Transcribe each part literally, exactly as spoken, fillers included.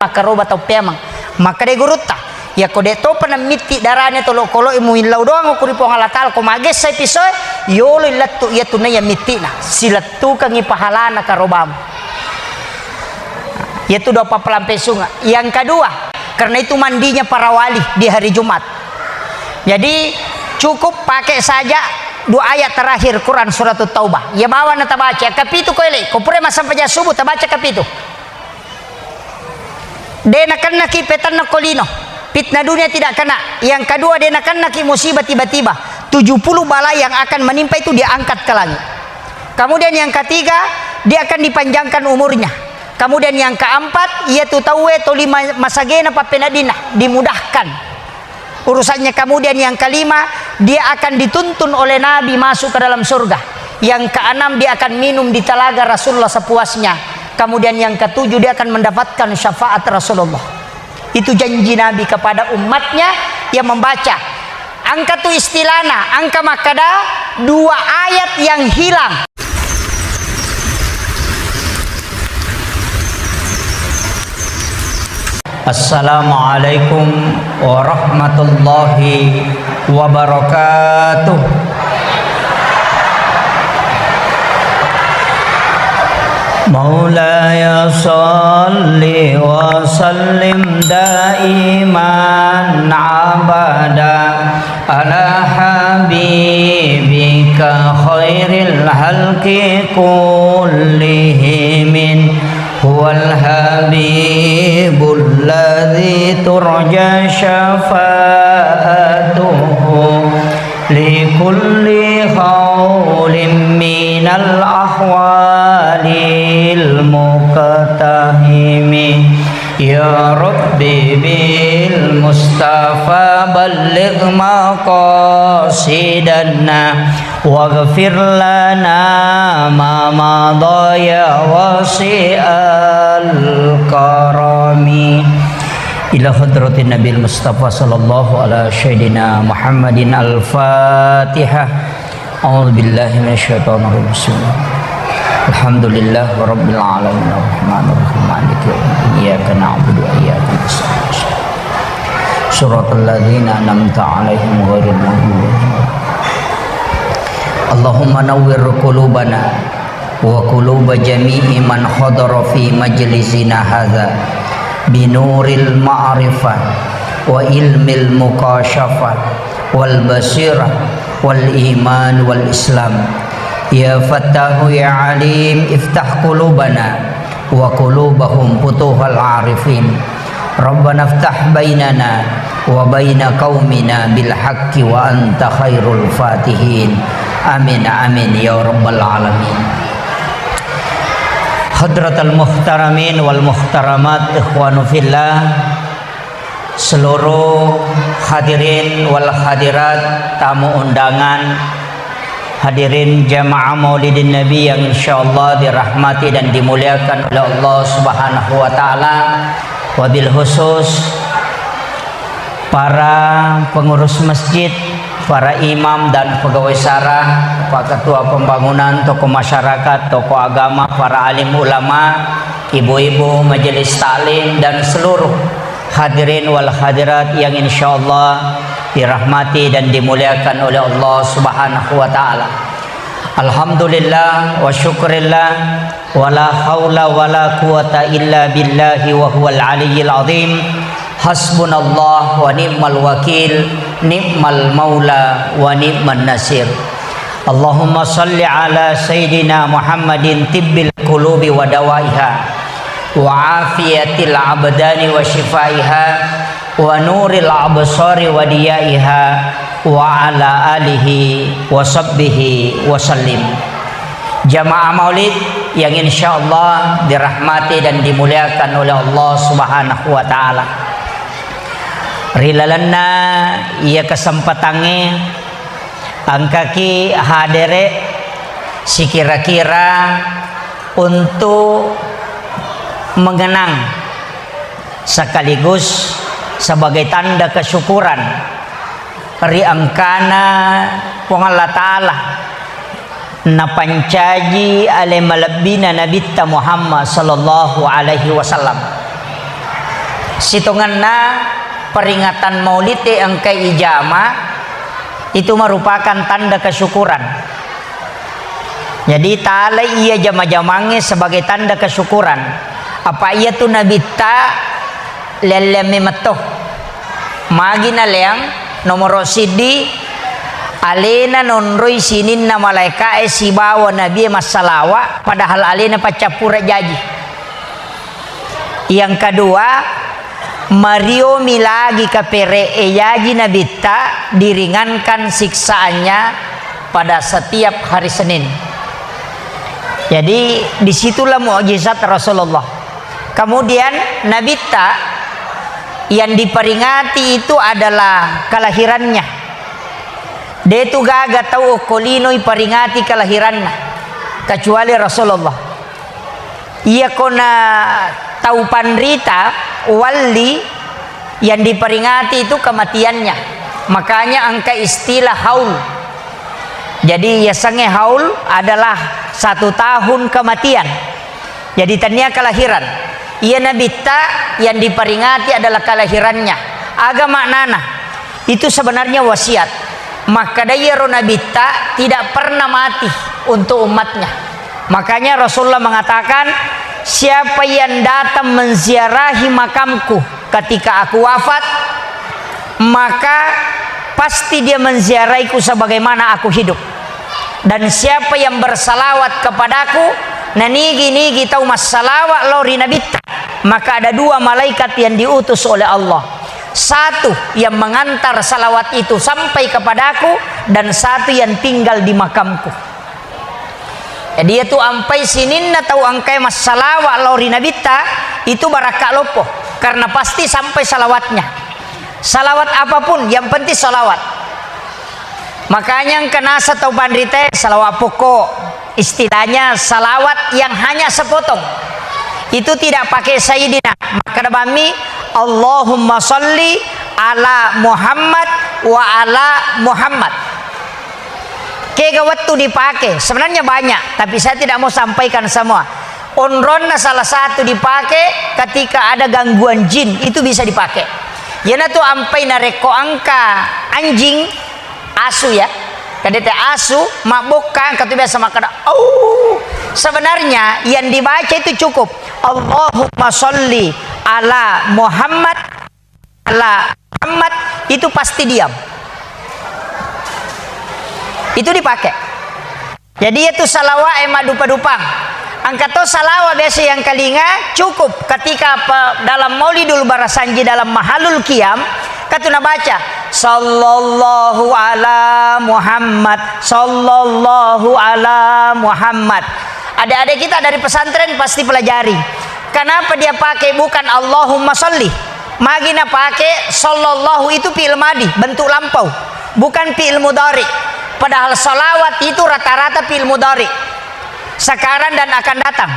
Makkaroba tau peameng. Makkeda gurutta, "Iyako de' topa nammitti darane tolo kolo'i muillau doang ko ri Puang Allah Ta'ala, ko magessai pisoe, yolo illettu iyatu naiya mitti'na, silettukengngi pahalana karobamu." Iyatu doa pappalampe sunga. Yang kedua, karena itu mandinya para wali di hari Jumat. Jadi, cukup pakai saja dua ayat terakhir Quran Surat Taubah. Iya bawang na tabaca, kapitu ko ele, ko pura massempajang subuh tabaca kapitu. De' nakennaki petenna ko lino. Fitnah dunia tidak kena. Yang kedua, de' nakennaki musibah tiba-tiba. Tujuh puluh bala yang akan menimpa itu diangkat ke langit. Kemudian yang ketiga, dia akan dipanjangkan umurnya. Kemudian yang keempat, iyatu tauwe toli ma-, masagena pappeneddinna, dimudahkan urusannya. Kemudian yang kelima, dia akan dituntun oleh Nabi masuk ke dalam surga. Yang keenam, dia akan minum di telaga Rasulullah sepuasnya. Kemudian yang ketujuh, dia akan mendapatkan syafaat Rasulullah. Itu janji Nabi kepada umatnya yang membaca. Engka tu istilahna, engka makkeda dua ayat yang hilang. Assalamualaikum warahmatullahi wabarakatuh. مولاي صل وسلم دائما أبدا على حبيبك خير الخلق كلهم. هو الحبيب الذي ترجى شفاعته لكل هول من الأهوال المقتحم. يا رب بالمصطفى بلغ مقاصدنا واغفر لنا ما مضى يا واسع الكرم. إلى حضرة النبي المصطفى صلى الله على سيدنا محمد الفاتحة. أعوذ بالله من الشيطان الرجيم. بسم الله. الحمد لله رب العالمين الرحمن الرحيم مالك يوم الدين إياك نعبد وإياك نستعين صراط الذين أنعمت عليهم غير المغضوب عليهم. اللهم نور قلوبنا وقلوب جميع من حضر في مجلسنا هذا بنور المعرفة وعلم المكاشفة والبصيرة والإيمان والإسلام. يا فتاح يا عليم افتح قلوبنا وقلوبهم فتوح العارفين. ربنا افتح بيننا وبين قومنا بالحق وأنت خير الفاتحين. آمين، آمين يا رب العالمين. حضرة المحترمين والمحترمات، إخوان في الله، seluruh hadirin wal hadirat, tamu undangan, hadirin jamaah Maulidin Nabi yang insyaallah dirahmati dan dimuliakan oleh Allah Subhanahu wa Ta'ala, wabil khusus para pengurus masjid, para imam dan pegawai syara, Pak Ketua Pembangunan, tokoh masyarakat, tokoh agama, para alim ulama, ibu-ibu majelis taklim, dan seluruh hadirin wal hadirat yang insyaallah dirahmati dan dimuliakan oleh Allah Subhanahu wa Ta'ala. Alhamdulillah wa syukurillah, wa la haula wa la quwata illa billahi wa huwal aliyyil azim. Hasbunallah wa ni'mal wakil, ni'mal maula wa ni'man nasir. Allahumma salli ala sayyidina Muhammadin tibbil qulubi wa dawaiha, wa afiyatil abdani wa shifaiha, wa nuril absari wa diyaiha, wa ala alihi wa sahbihi wa sallim. Jamaah Maulid yang insyaallah dirahmati dan dimuliakan oleh Allah Subhanahu wa Ta'ala. Ri lalenna iya kesempatangnge, engkaki hadere sikira-kira untuk mengenang sekaligus sebagai tanda kesyukuran ri engkana Puang Allah Ta'ala napancaji ale malebbina Nabitta Muhammad sallallahu alaihi wasallam. Sitongenna peringatan Maulid e engkai ijama, itu merupakan tanda kesyukuran. Jadi, talai iya jama-jamangnge sebagai tanda kesyukuran. Apa iya tu Nabitta lelleng memetto. Magi naleang? Nomoro siddi, alena nonroi sininna malaeka'e sibawa nabie massalawa, padahal alena paccappura jaji. Yang kedua, mariomi lagi kapere'e jaji Nabitta diringankan siksaannya pada setiap hari Senin. Jadi, disitulah mukjizat Rasulullah. Kemudian, Nabitta yang diperingati itu adalah kelahirannya. De tu gaga tau okko lino iperingati kelahiranna, kecuali Rasulullah. Iya kona tau panrita, wali, yang diperingati itu kematiannya. Makanya engka istilah haul. Jadi, yasengnge haul adalah satu tahun kematian. Jadi, tania kelahiran. Iya Nabitta yang diperingati adalah kelahirannya. Aga maknana? Itu sebenarnya wasiat. Makkeda iyaro Nabitta tidak pernah mati untuk umatnya. Makanya Rasulullah mengatakan, "Siapa yang datang menziarahi makamku ketika aku wafat, maka pasti dia menziarahiku sebagaimana aku hidup. Dan siapa yang bersalawat kepadaku, nanigi-nigi tau massalawat lao ri Nabitta, maka ada dua malaikat yang diutus oleh Allah. Satu yang mengantar salawat itu sampai kepadaku, dan satu yang tinggal di makamku." Jadi, iya tu ampai sininna tau engkae massalawat lao ri Nabitta, itu barakka loppo, karena pasti sampai salawatnya. Salawat apapun, yang penting salawat. Makanya engka naseng tau panritae, salawat pokok. Istilahnya salawat yang hanya sepotong. Itu tidak pakai Sayyidina. Makkeda bammi, "Allahumma salli ala Muhammad wa ala Muhammad." Kega wettu dipake? Sebenarnya banyak, tapi saya tidak mau sampaikan semua. Onronna salah satu dipake ketika ada gangguan jin, itu bisa dipake. Iyanatu ampai narekko engka anjing, asu ya, kedete asu, mabbokka, engka tu biasa makkeda, "Au." Sebenarnya yang dibaca itu cukup, "Allahumma sholli ala Muhammad, ala Muhammad," itu pasti diam. Itu dipakai. Jadi, itu salawat e maddupa-dupang. Engka to salawat biasa yang kalinga, cukup ketika pe-, dalam Maulidul Barasanji, dalam Mahalul Qiyam, katu nabaca, "Sallallahu ala Muhammad, sallallahu ala Muhammad." Adik-adik kita dari pesantren pasti pelajari. Kenapa dia pakai bukan Allahumma sholli? Magi napake sallallahu itu fi'il madi, bentuk lampau, bukan fi'il mudhari. Padahal salawat itu rata-rata fi'il mudhari, sekarang dan akan datang.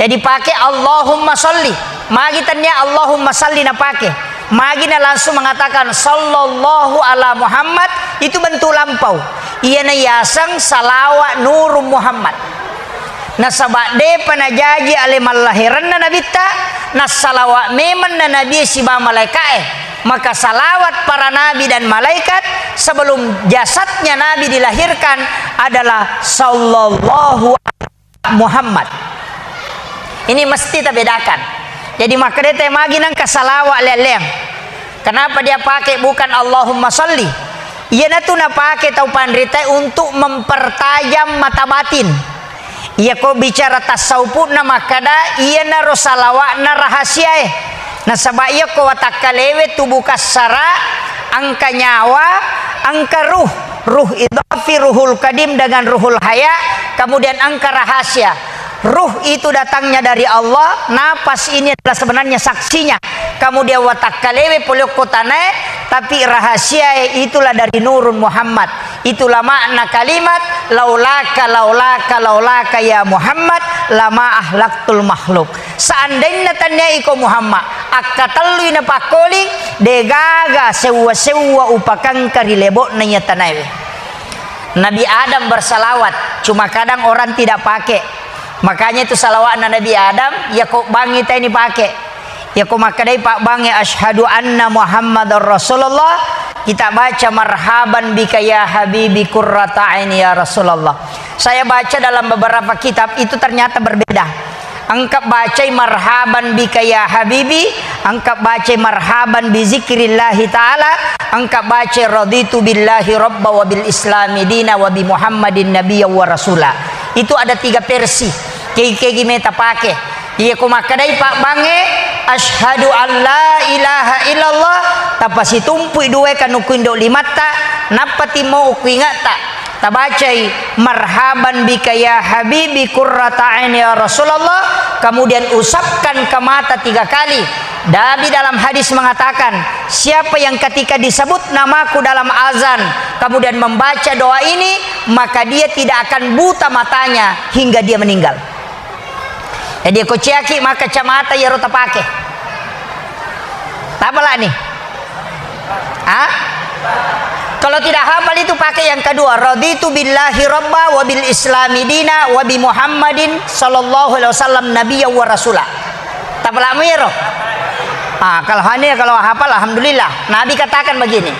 Jadi pake Allahumma sholli. Magi tania Allahumma sholli napake. Magi na langsung mengatakan sallallahu ala Muhammad, itu bentuk lampau. Iyana yaseng salawat nurun Muhammad. Nasaba depa najaji ale mallahiranna Nabitta, nassalawa memang na Nabie siba malaeka'e. Maka salawat para nabi dan malaikat sebelum jasadnya Nabi dilahirkan adalah sallallahu Muhammad. Ini mesti tabedakan. Jadi makkedete magi nengka salawat leang-leang. Kenapa dia pakai bukan Allahumma sholli? Iyanatu napake tau panritae untuk mempertajam mata batin. Iyako bicara tasawufu'na makkada, iyanaro salawa'na rahasiae. Nasaba iyako watakkalewe tubuh kassara, engka nyawa, engka ruh. Ruh idhafi, ruhul qadim dengan ruhul haya, kemudian engka rahasia. Ruh itu datangnya dari Allah, napas ini adalah sebenarnya saksinya. Kemudian watakkalewe pole okko tanae, tapi rahasiae itulah dari nurun Muhammad. Itulah makna kalimat, "Laulaka, laulaka, laulaka ya Muhammad, lama ahlaktul makhluk." Seandainna tania iko Muhammad, akkatellui napakkoling, degaga sewwa-sewwa upakangka ri lebo'na iya tanaewe. Nabi Adam bersalawat, cuma kadang orang tidak pakai. Makanya itu salawatna Nabi Adam, ya kok bangi tani pakai. Yako makkedai pabbangnge, "Asyhadu anna Muhammadar Rasulullah," kita baca, "Marhaban bika ya habibi qurrata aini ya Rasulullah." Saya baca dalam beberapa kitab, itu ternyata berbeda. Engka bacai, "Marhaban bika ya habibi," engka bacai, "Marhaban bi zikrillahi ta'ala," engka bacai, "Raditu billahi rabba wa bil islami dina wa bi Muhammadin nabiyya wa rasula." Itu ada tiga versi. Kegi-kegi meta pake. Iya ko makkedai pabbangnge, "Asyhadu an la ilaha illallah," tapasitumpui duae kanukku indo limatta, nappa timmo ukkuingatta. Tabacai, "Marhaban bika ya habibi qurrata aini ya Rasulullah," kemudian usapkan ke mata tiga kali. Nabi dalam hadis mengatakan, siapa yang ketika disebut namaku dalam azan, kemudian membaca doa ini, maka dia tidak akan buta matanya hingga dia meninggal. Jadi, ko ciaki maka kacamata iyaro tapake. Tapalani. Ah? Kalau tidak hafal itu pakai yang kedua, "Raditu billahi rabba wa bil islami dina wa bi Muhammadin sallallahu alaihi wasallam nabiyya wa rasula." Tapalamu iyaro? Ah, kalau hanya kalau hafal, alhamdulillah. Nabi katakan begini,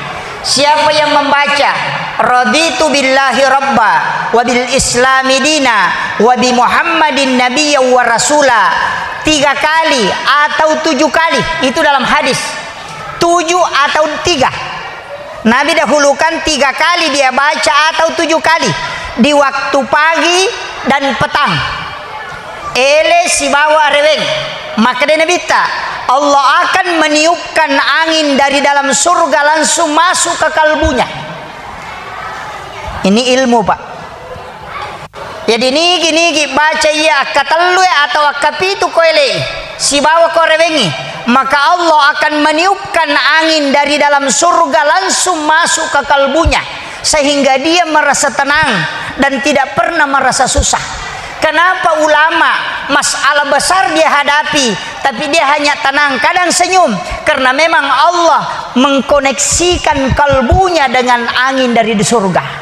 siapa yang membaca, "Raditu billahi rabba wa bil islami dina wa bi Muhammadin nabiyya wa rasula," tiga kali atau tujuh kali, itu dalam hadis. Tujuh atau tiga. Nabi dahulukan tiga kali dia baca atau tujuh kali di waktu pagi dan petang. Ele sibawa areweng. Makkeda Nabitta, "Allah akan meniupkan angin dari dalam surga langsung masuk ke kalbunya." Ini ilmu, Pak. Jadi nigi-nigi baca iya akkatellu atau akkapitu ko ele sibawa ko rewengi, maka Allah akan meniupkan angin dari dalam surga langsung masuk ke kalbunya, sehingga dia merasa tenang dan tidak pernah merasa susah. Kenapa ulama masalah besar dia hadapi, tapi dia hanya tenang, kadang senyum, karena memang Allah mengkoneksikan kalbunya dengan angin dari di surga.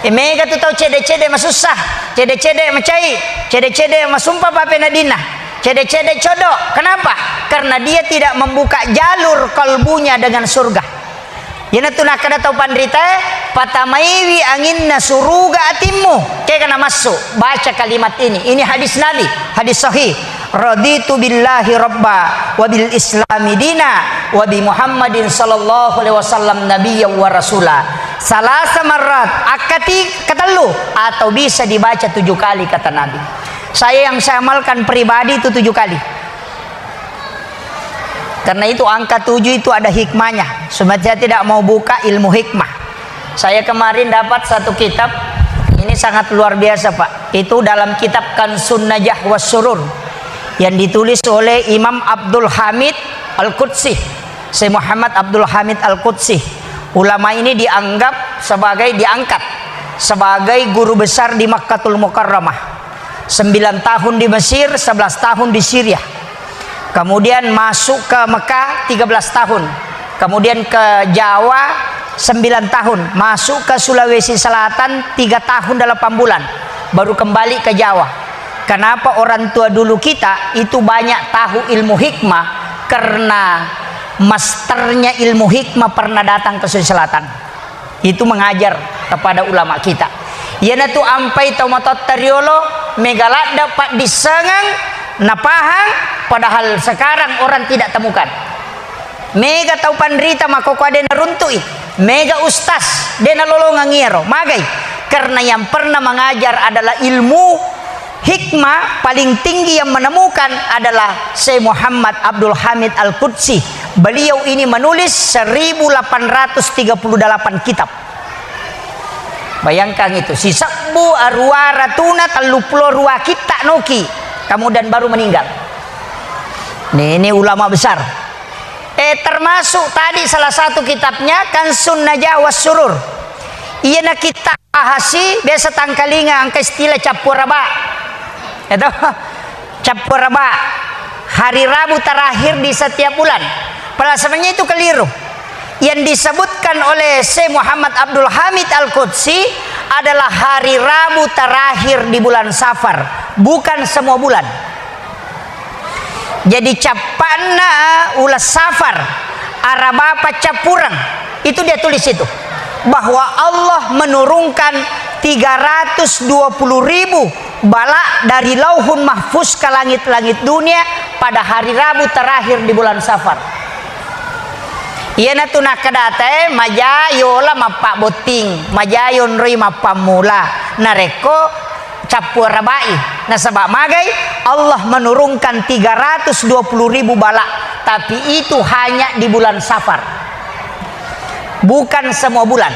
E, mega tu tau cede-cede masussa, cede-cede macai, cede-cede masumpa papenadinna, cede-cede codo. Kenapa? Karena dia tidak membuka jalur kalbunya dengan surga. Iyanatu nakkeda tau panritae, "Patamaiwi anginna suruga atimmu, kegana massu." Baca kalimat ini. Ini hadis Nabi, hadis sahih. "Raditu billahi rabba wa bil islami dina wa bi Muhammadin sallallahu alaihi wasallam nabiyya wa rasula." Salasa marrat, akkati katellu, atau bisa dibaca tujuh kali, kata Nabi. Saya yang saya amalkan pribadi itu tujuh kali. Karena itu angka tujuh itu ada hikmahnya. Cuma saya tidak mau buka ilmu hikmah. Saya kemarin dapat satu kitab, ini sangat luar biasa, Pak. Itu dalam kitab Kansun Najah was Surur yang ditulis oleh Imam Abdul Hamid Al-Qudsi. Syekh Muhammad Abdul Hamid Al-Qudsi. Ulama ini dianggap sebagai, diangkat sebagai guru besar di Makkatul Mukarramah. Sembilan tahun di Mesir, sebelas tahun di Syria. Kemudian masuk ke Mekah tiga belas tahun. Kemudian ke Jawa sembilan tahun. Masuk ke Sulawesi Selatan tiga tahun delapan bulan. Baru kembali ke Jawa. Kenapa orang tua dulu kita itu banyak tahu ilmu hikmah? Karena masternya ilmu hikmah pernah datang ke Sulawesi Selatan. Itu mengajar kepada ulama kita. Iyanatu ampai tau matotta riolo mega ladde paddissengeng napahang, padahal sekarang orang tidak temukan. Mega tau panrita makkokkoe de naruntu'i, mega ustas de nalolongeng iyaro. Magai? Karena yang pernah mengajar adalah ilmu hikmah paling tinggi yang menemukan adalah Syekh Muhammad Abdul Hamid Al-Qudsi. Beliau ini menulis seribu delapan ratus tiga puluh delapan kitab. Bayangkan itu, sisebbu arua ratuna telluppulo rua kitta noki, kemudian baru meninggal. Nih, ini ulama besar. Eh, termasuk tadi salah satu kitabnya Kansun Najah was Surur. Iyana kitab bahasi biasa tangkalinga engka istilah cappu raba. Itu cappu raba. Hari Rabu terakhir di setiap bulan. Padahal sebenarnya itu keliru. Yang disebutkan oleh Syekh Muhammad Abdul Hamid Al-Qudsi adalah hari Rabu terakhir di bulan Safar, bukan semua bulan. Jadi, cappa'na uleng Safar, Araba paccappureng. Itu dia tulis itu. Bahwa Allah menurunkan tiga ratus dua puluh ribu bala dari Lauhun Mahfuz ke langit-langit dunia pada hari Rabu terakhir di bulan Safar. Iyanatu nakkedatae, maja yola mappabbotting, maja yonroi mappammula. Narekko cappu arabai. Nasaba magai? Allah menurunkan tiga ratus dua puluh ribu bala, tapi itu hanya di bulan Safar. Bukan semua bulan.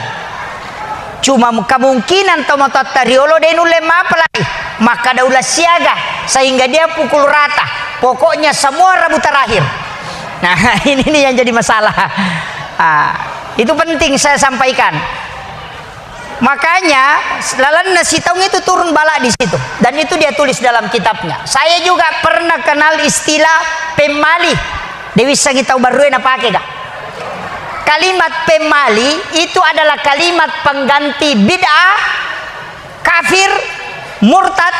Cuma kemungkinan tomatoatta riolo de nulle mapalai, makkada uleng siaga, sehingga dia pukul rata. Pokoknya semua Rabu terakhir. Nah, ini nih yang jadi masalah. Ah, itu penting saya sampaikan. Makanya, lalenna sitaung itu turun bala di situ. Dan itu dia tulis dalam kitabnya. Saya juga pernah kenal istilah pemmali. Dewi sangi tau barue napake ga? Kalimat pemmali itu adalah kalimat pengganti bid'ah, kafir, murtad,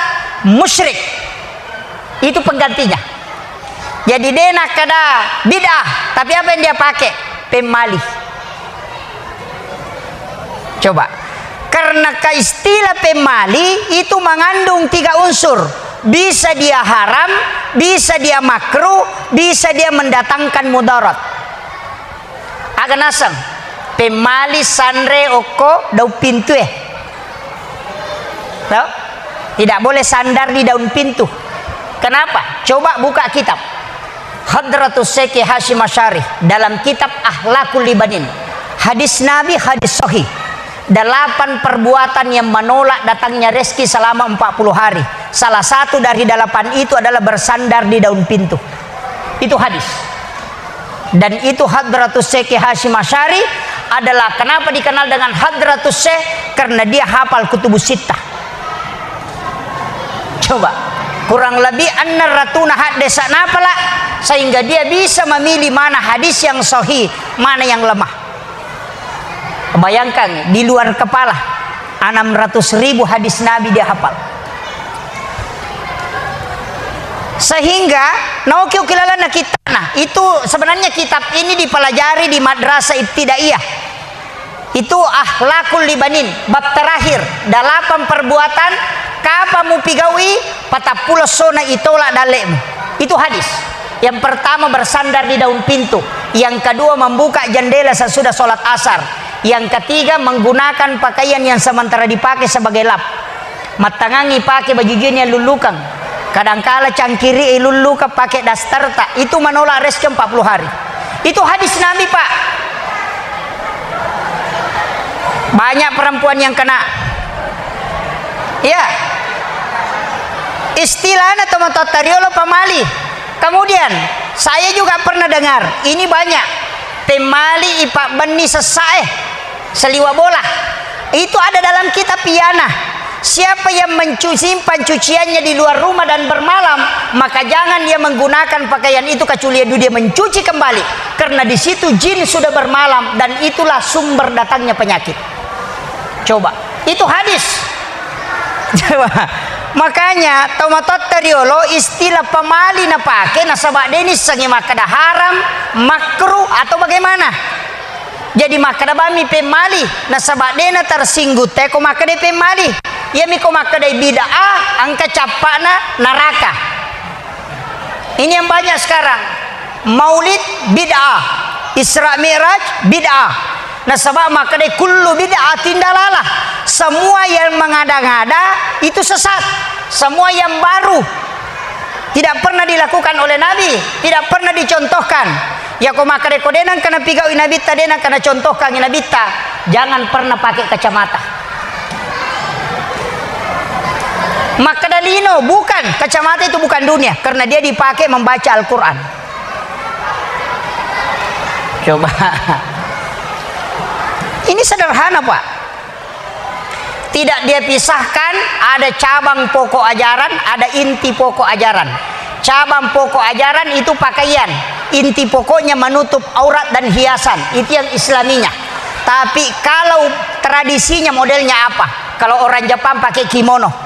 musyrik. Itu penggantinya. Jadi, de nakkada bid'ah, tapi apa yang dia pakai? Pemmali. Coba. Karena ke istilah pemmali itu mengandung tiga unsur. Bisa dia haram, bisa dia makruh, bisa dia mendatangkan mudarat. Aga naseng, pemmali sanre okko daun pintue. Tau? Tidak boleh sandar di daun pintu. Kenapa? Coba buka kitab Hadratus Syekh Hasyim Asy'ari dalam kitab Akhlakul Libanin. Hadis Nabi, hadis sahih. Delapan perbuatan yang menolak datangnya rezeki selama empat puluh hari. Salah satu dari delapan itu adalah bersandar di daun pintu. Itu hadis. Dan itu Hadratus Syekh Hasyim Asy'ari adalah kenapa dikenal dengan Hadratus Syekh? Karena dia hafal Kutubus Sittah. Coba, kurang lebih enam ratus hadis napala, sehingga dia bisa memilih mana hadis yang sahih, mana yang lemah. Bayangkan, di luar kepala, enam ratus ribu hadis Nabi dia hafal. Sehingga, naoki-oki lalenna kitabna. Itu sebenarnya kitab ini dipelajari di madrasah ibtidaiyah. Itu Akhlakul Libanin, bab terakhir, delapan perbuatan, kapa mupigaui, patappulo sona itolak dalle'mu. Itu hadis. Yang pertama bersandar di daun pintu, yang kedua membuka jendela sesudah sholat asar, yang ketiga menggunakan pakaian yang sementara dipakai sebagai lap. Mattangangi pake baju jini lullukang. Kadangkala cangkiri lullukang pake dasterta. Itu menolak rezeki empat puluh hari. Itu hadis Nabi, Pak. Banyak perempuan yang kena. Ya. Istilahnya tomatoatta riolo pamali. Kemudian, saya juga pernah dengar, ini banyak. Pemali ipak benni sessae. Saliweng bola. Itu ada dalam kitab Iyanah. Siapa yang mencu-, simpan cuciannya di luar rumah dan bermalam, maka jangan dia menggunakan pakaian itu kecuali dia mencuci kembali. Karena di situ jin sudah bermalam dan itulah sumber datangnya penyakit. Coba, itu hadis. Coba. Makanya, tomatoatta riolo istilah pamali napake nasaba de nissengi makkeda haram, makruh, atau bagaimana. Jadi makkeda bami pemmali, nasaba dena tersinggung te ko makkeda pemmali. Iyami ko makkeda bid'ah, engka cappana neraka. Ini yang banyak sekarang. Maulid bid'ah, Isra Mi'raj bid'ah. Nasaba makkeda kullu bid'atin dalalah. Semua yang mengada-ngada itu sesat. Semua yang baru tidak pernah dilakukan oleh Nabi, tidak pernah dicontohkan. Yako makkeda ko de nengka napigaui Nabitta, de nengka nacontohkangi Nabitta, jangan pernah pakai kacamata. Makkeda lino, bukan, kacamata itu bukan dunia, karena dia dipakai membaca Al-Quran. Coba. Ini sederhana, Pak. Tidak dia pisahkan, ada cabang pokok ajaran, ada inti pokok ajaran. Cabang pokok ajaran itu pakaian, inti pokoknya menutup aurat dan hiasan, itu yang islaminya. Tapi kalau tradisinya modelnya apa? Kalau orang Jepang pakai kimono.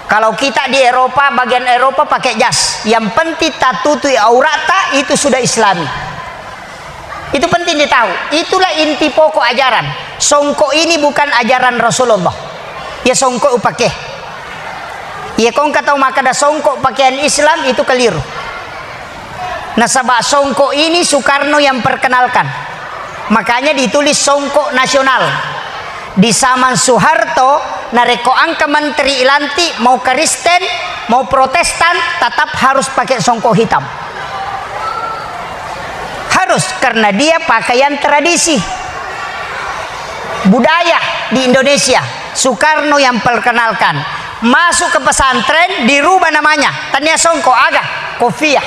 Kalau kita di Eropa, bagian Eropa pakai jas. Yang penting tatutui auratta itu sudah Islami. Itu penting ditahu. Itulah inti pokok ajaran. Songkok ini bukan ajaran Rasulullah. Ya songkok upake. Ya kong kata makkeda songkok pakaian Islam itu keliru. Nasaba songkok ini Soekarno yang perkenalkan. Makanya ditulis songkok nasional. Di zaman Soeharto, narekko engka menteri ilantik, mau Kristen, mau Protestan, tetap harus pakai songkok hitam. Harus, karena dia pakaian tradisi budaya di Indonesia. Soekarno yang perkenalkan. Masuk ke pesantren, dirubah namanya. Tania songkok, aga, kofiah.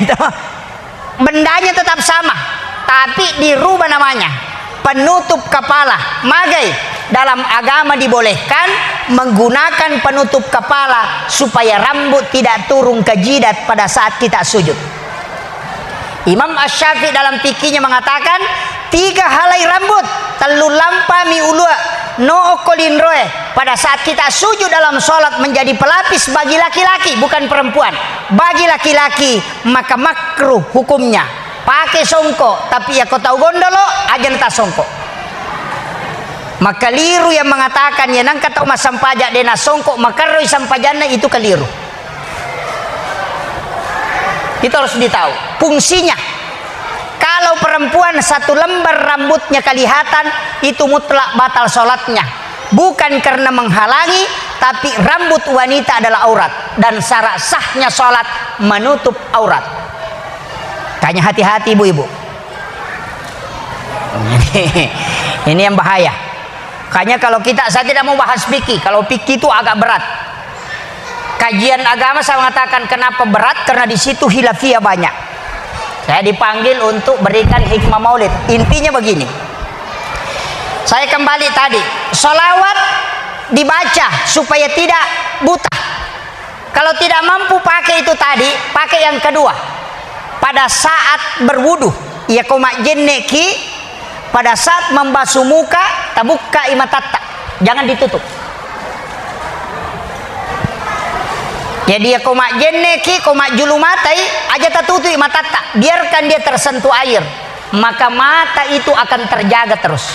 Itu. Bendanya tetap sama, tapi dirubah namanya. Penutup kepala. Magai? Dalam agama dibolehkan menggunakan penutup kepala supaya rambut tidak turun ke jidat pada saat kita sujud. Imam Asy-Syafi'i dalam fikihnya mengatakan, tiga halai rambut, tellu lampami ulue, no okko linroe. Pada saat kita sujud dalam sholat menjadi pelapis bagi laki-laki, bukan perempuan. Bagi laki-laki, maka makruh hukumnya. Pake songkok, tapi yako tau gondolo, aja na tasongkok. Makaliru yang mengatakan, ya nangka tau massampaja de nasongkok, makarroi sampajanna, itu keliru. Itu harus ditahu. Fungsinya, kalau perempuan satu lembar rambutnya kelihatan, itu mutlak batal sholatnya. Bukan karena menghalangi, tapi rambut wanita adalah aurat. Dan syarat sahnya sholat menutup aurat. Makanya hati-hati ibu-ibu. Ini yang bahaya. Makanya kalau kita, saya tidak mau bahas fikih. Kalau fikih itu agak berat. Kajian agama saya mengatakan kenapa berat, karena di situ khilafiyah banyak. Saya dipanggil untuk berikan hikmah maulid. Intinya begini. Saya kembali tadi, salawat dibaca supaya tidak buta. Kalau tidak mampu pakai itu tadi, pakai yang kedua. Pada saat berwudu, iya ko majjenne ki, pada saat membasuh muka, tabukkai matatta. Jangan ditutup. Jadi, iya ko majjenne ki, ko majjulu matai, aja tatutui matatta. Biarkan dia tersentuh air. Maka mata itu akan terjaga terus.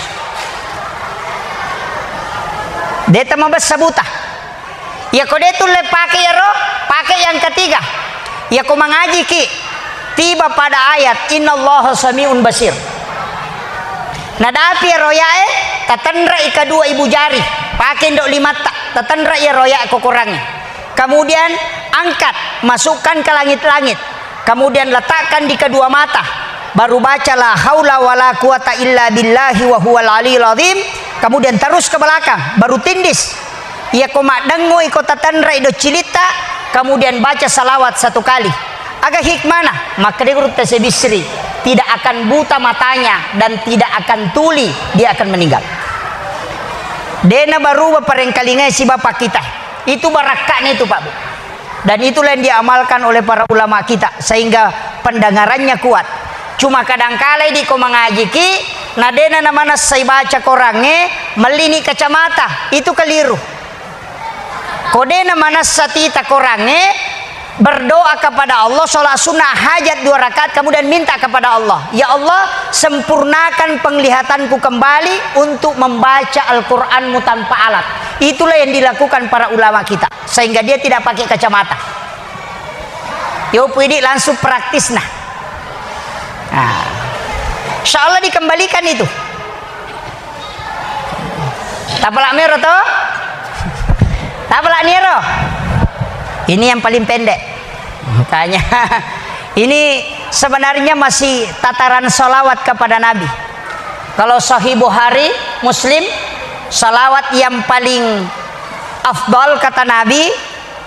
Deta mabessa buta. Iya ko de tulle pake iyaro, pake yang ketiga. Iya ko mangajiki, tiba pada ayat, "Innallaha sami'un basir." Nadapi iyaro yae, tatenrai kedua ibu jari, pake indo limatta, tatenrai iyaro ya ko korangnge. Kemudian angkat, masukkan ke langit-langit. Kemudian letakkan di kedua mata. Baru baca, "La haula wala quwata illa billahi wa huwal aliyul azim." Kemudian terus ke belakang, baru tindis. Iya ko maddengngo iko tatenrai doccilitta, kemudian baca salawat satu kali. Aga hikmana? Makkeda guru T C Bisri, tidak akan buta matanya dan tidak akan tuli, dia akan meninggal. Dena baruba parengkalingai sibapak kita. Itu barakka'na itu, Pak Bu. Dan itulah yang diamalkan oleh para ulama kita, sehingga pendengarannya kuat. Cuma kadangkala idi ko mangajiki, na dena namanessai baca korangnge, mellini kacamata, itu keliru. Ko dena manessa tita korangnge, berdoa kepada Allah, sholat sunnah hajat dua rakaat, kemudian minta kepada Allah, "Ya Allah, sempurnakan penglihatanku kembali untuk membaca Al-Quranmu tanpa alat." Itulah yang dilakukan para ulama kita. Sehingga dia tidak pakai kacamata. Yo, pui di langsung praktis nah. Nah. Insya Allah dikembalikan itu. Tapalak mero to? Tapalak niro. Ini yang paling pendek. Makanya ini sebenarnya masih tataran salawat kepada Nabi. Kalau Sahih Bukhari, Muslim, salawat yang paling afdal kata Nabi,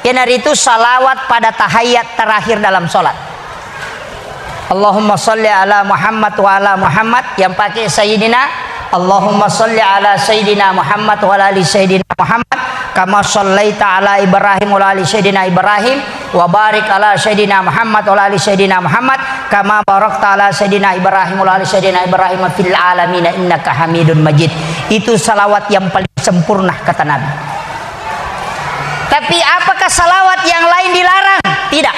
iyanaritu salawat pada tahiyat terakhir dalam salat. Allahumma salli ala Muhammad wa ala Muhammad, yang pakai Sayyidina. Allahumma salli ala Sayyidina Muhammad wa ala ali Sayyidina Muhammad, kama sallaita ala Ibrahim wa ala ali Sayyidina Ibrahim, wa barik ala Sayyidina Muhammad wa ala ali Sayyidina Muhammad, kama barakta ala Sayyidina Ibrahim wa ala ali Sayyidina Ibrahim fil alamin innaka Hamidun Majid. Itu salawat yang paling sempurna, kata Nabi. Tapi apakah salawat yang lain dilarang? Tidak.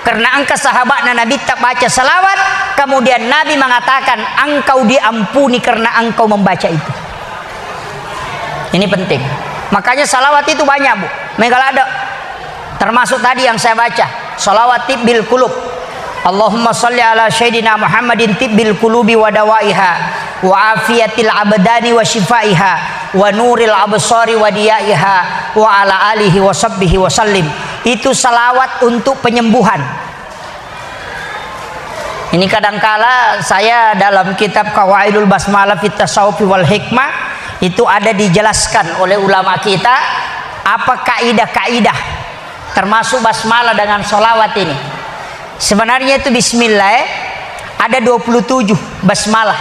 Karena engka sahabatna Nabitta baca salawat, kemudian Nabi mengatakan, "Engkau diampuni karena engkau membaca itu." Ini penting. Makanya salawat itu banyak, Bu. Mega ladde. Termasuk tadi yang saya baca, salawat tibbil qulub. Allahumma salli ala sayyidina Muhammadin tibbil qulubi wa dawaiha, wa afiyatil abdani wa syifaiha, wa nuril absari wa diyaiha, wa ala alihi wa sahbihi wa sallim. Itu salawat untuk penyembuhan. Ini kadangkala saya dalam kitab Qawaidul Basmalah fit Tasawuf wal Hikmah, itu ada dijelaskan oleh ulama kita apa kaidah-kaidah termasuk basmalah dengan salawat ini. Sebenarnya itu bismillah, eh, ada dua puluh tujuh basmalah.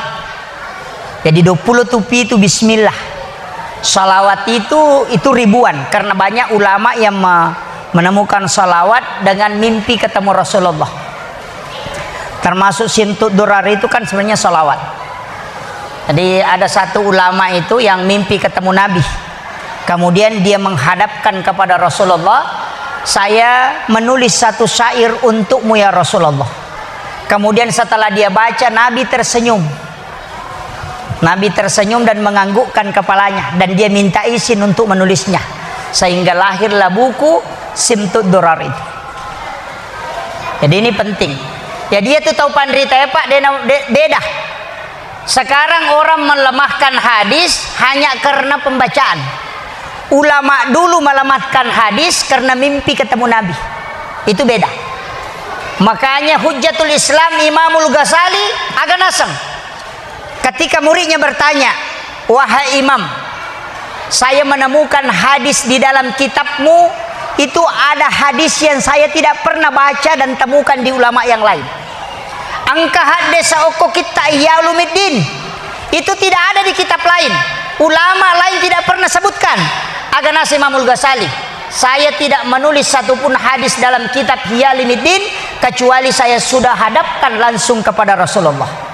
Jadi dua puluh tupi itu bismillah. Salawat itu, itu ribuan karena banyak ulama yang me-, menemukan salawat dengan mimpi ketemu Rasulullah. Termasuk simtud durar itu kan sebenarnya salawat. Jadi ada satu ulama itu yang mimpi ketemu Nabi. Kemudian dia menghadapkan kepada Rasulullah, "Saya menulis satu syair untukmu ya Rasulullah." Kemudian setelah dia baca, Nabi tersenyum. Nabi tersenyum dan menganggukkan kepalanya, dan dia minta izin untuk menulisnya, sehingga lahirlah buku Simtud Durar itu. Jadi ini penting. Jadi itu tau panrita ya, Pak, dena-, de-, beda. Sekarang orang melemahkan hadis hanya karena pembacaan. Ulama dulu melemahkan hadis karena mimpi ketemu Nabi. Itu beda. Makanya Hujjatul Islam Imamul Ghazali aga naseng. Ketika muridnya bertanya, "Wahai Imam, saya menemukan hadis di dalam kitabmu, itu ada hadis yang saya tidak pernah baca dan temukan di ulama yang lain." Engka haddesa okko kitta Ihya Ulumuddin. Itu tidak ada di kitab lain. Ulama lain tidak pernah sebutkan. Aga naseng Imamul Ghazali, "Saya tidak menulis satupun hadis dalam kitab Ihya Ulumuddin kecuali saya sudah hadapkan langsung kepada Rasulullah."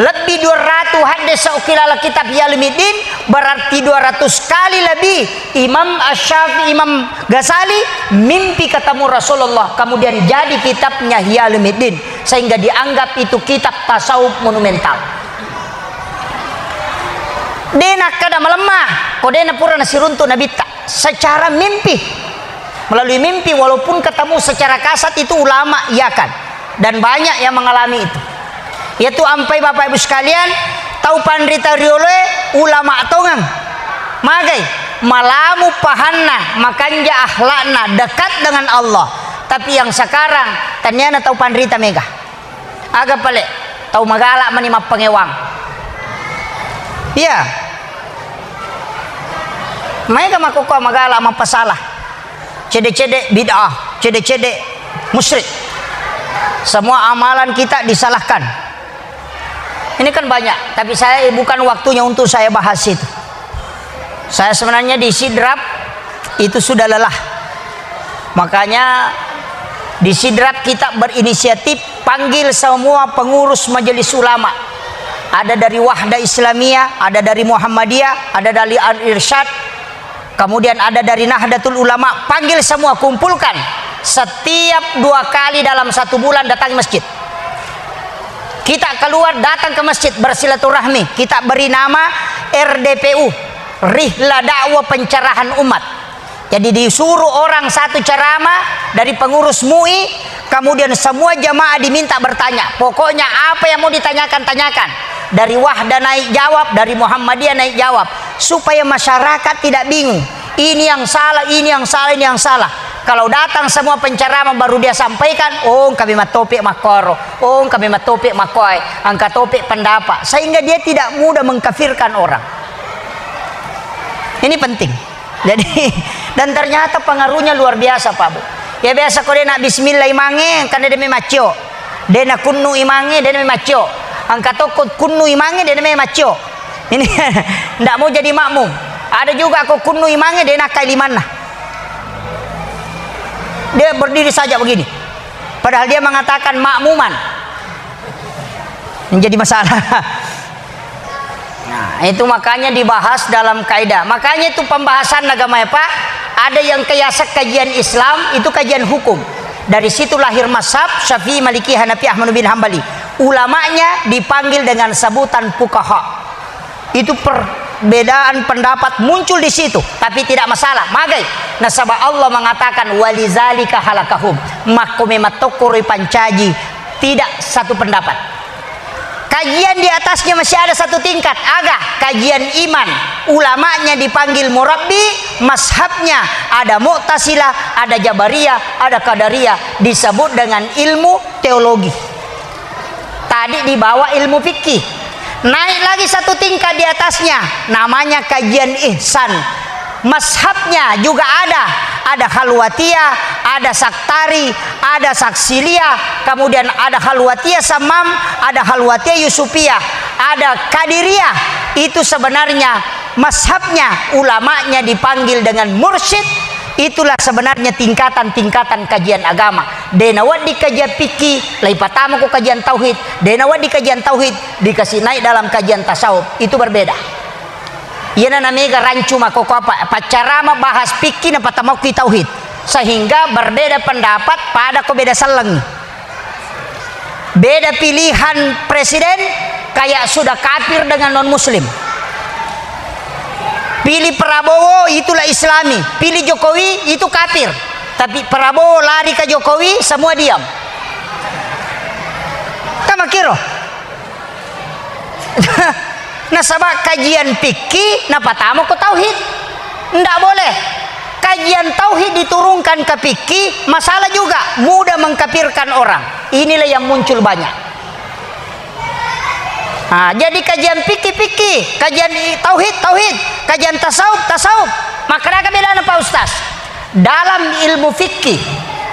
Lebbi dua ratus haddesa okko laleng kitab Ihya Ulumuddin, berarti dua ratus kali lebih Imam Asy-Syafi'i, Imam Ghazali mimpi ketemu Rasulullah, kemudian jadi kitabnya Ihya Ulumuddin, sehingga dianggap itu kitab tasawuf monumental. De nakkeda malemma, ko de napura nasiruntu Nabitta secara mimpi. Melalui mimpi, walaupun ketemu secara kasat itu ulama, iya kan? Dan banyak yang mengalami itu. Yaitu ampai Bapak Ibu sekalian, tau panrita rioloe ulama tongeng. Magai, malamu pahanna, makanja akhlakna, dekat dengan Allah. Tapi yang sekarang, taniana tau panrita mega. Aga pale, tau magala mani mappangewang. Iya. Maega makkokkoe magala mappasala. Cede-cede bid'ah, cede-cede musyrik. Semua amalan kita disalahkan. Ini kan banyak, tapi saya bukan waktunya untuk saya bahas itu. Saya sebenarnya di Sidrap itu sudah lelah. Makanya di Sidrap kita berinisiatif panggil semua pengurus majelis ulama. Ada dari Wahdah Islamiyah, ada dari Muhammadiyah, ada dari Al-Irsyad, kemudian ada dari Nahdlatul Ulama, panggil semua, kumpulkan. Setiap dua kali dalam satu bulan datangi masjid. Kita keluar, datang ke masjid, bersilaturahmi. Kita beri nama R D P U, Rihla Dakwah Pencerahan Umat. Jadi disuruh orang satu ceramah dari pengurus MUI, kemudian semua jamaah diminta bertanya. Pokoknya apa yang mau ditanyakan, tanyakan. Dari Wahdah naik jawab, dari Muhammadiyah naik jawab. Supaya masyarakat tidak bingung. Ini yang salah, ini yang salah, ini yang salah. Kalau datang semua penceramah baru dia sampaikan, "Oh, kami matopik makkoro, oh, kami matopik makkoe, engka topik pendapat." Sehingga dia tidak mudah mengkafirkan orang. Ini penting. Jadi, dan ternyata pengaruhnya luar biasa, Pak Bu. Ya biasa ko de na bismillah imangnge, kan de me maccio. De na kunnu imangnge, de me maccio. Engka tokko kunnu imangnge, de me maccio. Ini ndak mau jadi makmum. Ada juga ko kunnu imangnge, de nakkai limanna. Dia berdiri saja begini. Padahal dia mengatakan makmuman. Menjadi masalah. Nah, itu makanya dibahas dalam kaidah. Makanya itu pembahasan agama ya, Pak. Ada yang kayaseng kajian Islam, itu kajian hukum. Dari situ lahir mazhab Syafi'i, Maliki, Hanafi, Ahmad bin Hambali. Ulamanya dipanggil dengan sebutan fuqaha. Itu perbedaan pendapat muncul di situ, tapi tidak masalah. Magai? Nasaba Allah mengatakan, "Walizalika halakahum." Makko memattokkoro pancaji tidak satu pendapat. Kajian di atasnya masih ada satu tingkat. Aga? Kajian iman. Ulamanya dipanggil murabbi, mazhabnya ada Mu'tazilah, ada Jabariyah, ada Qadariyah, disebut dengan ilmu teologi. Tadi dibawa ilmu fikih. Naik lagi satu tingkat di atasnya, namanya kajian ihsan. Mazhabnya juga ada, ada Khalwatiyah, ada Saktari, ada Saksiliyah, kemudian ada Khalwatiyah Samam, ada Khalwatiyah Yusufiyah, ada Qadiriyah. Itu sebenarnya mazhabnya, ulamanya dipanggil dengan mursyid. Itulah sebenarnya tingkatan-tingkatan kajian agama. De nawedding kajian fikih, laipatamako kajian tauhid. De nawedding kajian tauhid, dikasih naik dalam kajian tasawuf. Itu berbeda. Iyana namega rancu makkokkoe apa, paccarama bahas fikih napatamaukki tauhid. Sehingga berbeda pendapat, pada ko beda selleng. Beda pilihan presiden, kayak sudah kafir dengan non muslim. Pilih Prabowo, itulah Islami. Pilih Jokowi, itu kafir. Tapi Prabowo lari ke Jokowi, semua diam. Kan makkiro. Nasaba kajian fikih napatama ko tauhid. Ndak boleh. Kajian tauhid diturunkan ke fikih, masalah juga, mudah mengkafirkan orang. Inilah yang muncul banyak. Nah, jadi kajian fikih, fikih, kajian i-, tauhid, tauhid, kajian tasawuf, tasawuf. Maka ada bedana, Pak Ustaz. Dalam ilmu fikih,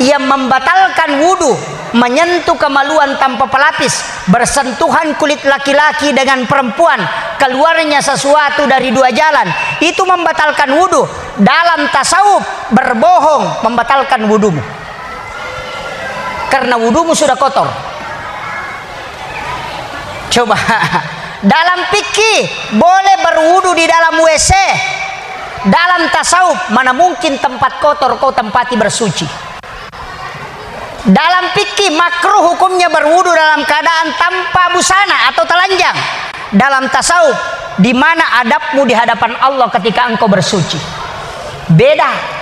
yang membatalkan wudu, menyentuh kemaluan tanpa pelapis, bersentuhan kulit laki-laki dengan perempuan, keluarnya sesuatu dari dua jalan, itu membatalkan wudu. Dalam tasawuf, berbohong membatalkan wudumu. Karena wudumu sudah kotor. Coba, dalam fikih boleh berwudu di dalam W C. Dalam tasawuf, mana mungkin tempat kotor kau tempati bersuci. Dalam fikih makruh hukumnya berwudu dalam keadaan tanpa busana atau telanjang. Dalam tasawuf, di mana adabmu di hadapan Allah ketika engkau bersuci? Beda.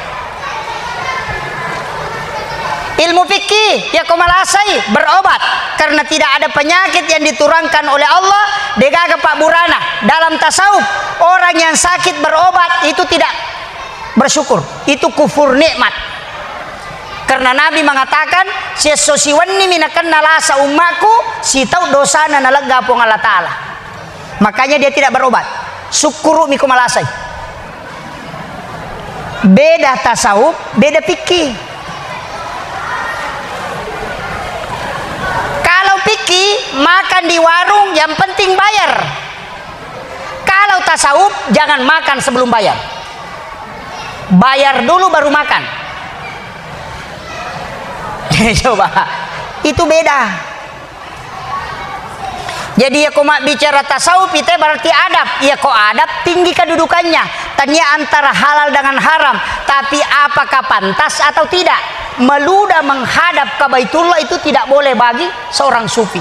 Ilmu fikih, ya ko malasai, berobat. Karena tidak ada penyakit yang diturunkan oleh Allah, degaga pabburana. Dalam tasawuf, orang yang sakit berobat itu tidak bersyukur. Itu kufur nikmat. Karena Nabi mengatakan, "Siesso siwenni mi nakenna lasa ummaku, sitau dosana nalegga Puang Allah Ta'ala." Makanya dia tidak berobat. Syukuru mi ko malasai. Beda tasawuf, beda fikih. Kalau fikih, makan di warung, yang penting bayar. Kalau tasawuf, jangan makan sebelum bayar. Bayar dulu baru makan. Coba, itu beda. Jadi, ya, ko mabbicara tasawuf itu berarti adab. Ya, ko adab tinggi kedudukannya. Tania antara halal dengan haram. Tapi apakah pantas atau tidak? Meludah menghadap ke Baitullah itu tidak boleh bagi seorang sufi.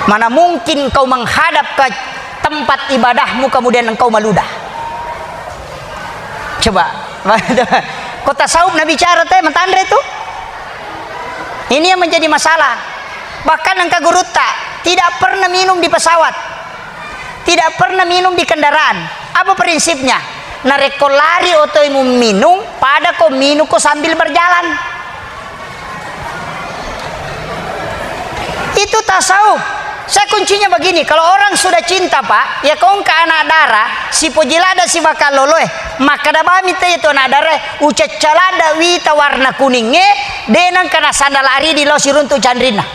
Mana mungkin kau menghadap ke tempat ibadahmu kemudian engkau meludah? Coba. Ko tasawuf nabicara te, matanre tu. Ini yang menjadi masalah. Bahkan engka gurutta tidak pernah minum di pesawat, tidak pernah minum di kendaraan. Apa prinsipnya? Narekko lari otoimu minum, pada ko minum ko sambil berjalan. Itu tasawuf. Saya kuncinya begini, kalau orang sudah cinta, Pak, ya ko engka anak dara, sipoji ladda sibakaloloe, makkada bami te itu anak dara, ucacca ladda wita warna kuningnge, de nengka nasandala ridi lao siruntu canrinna.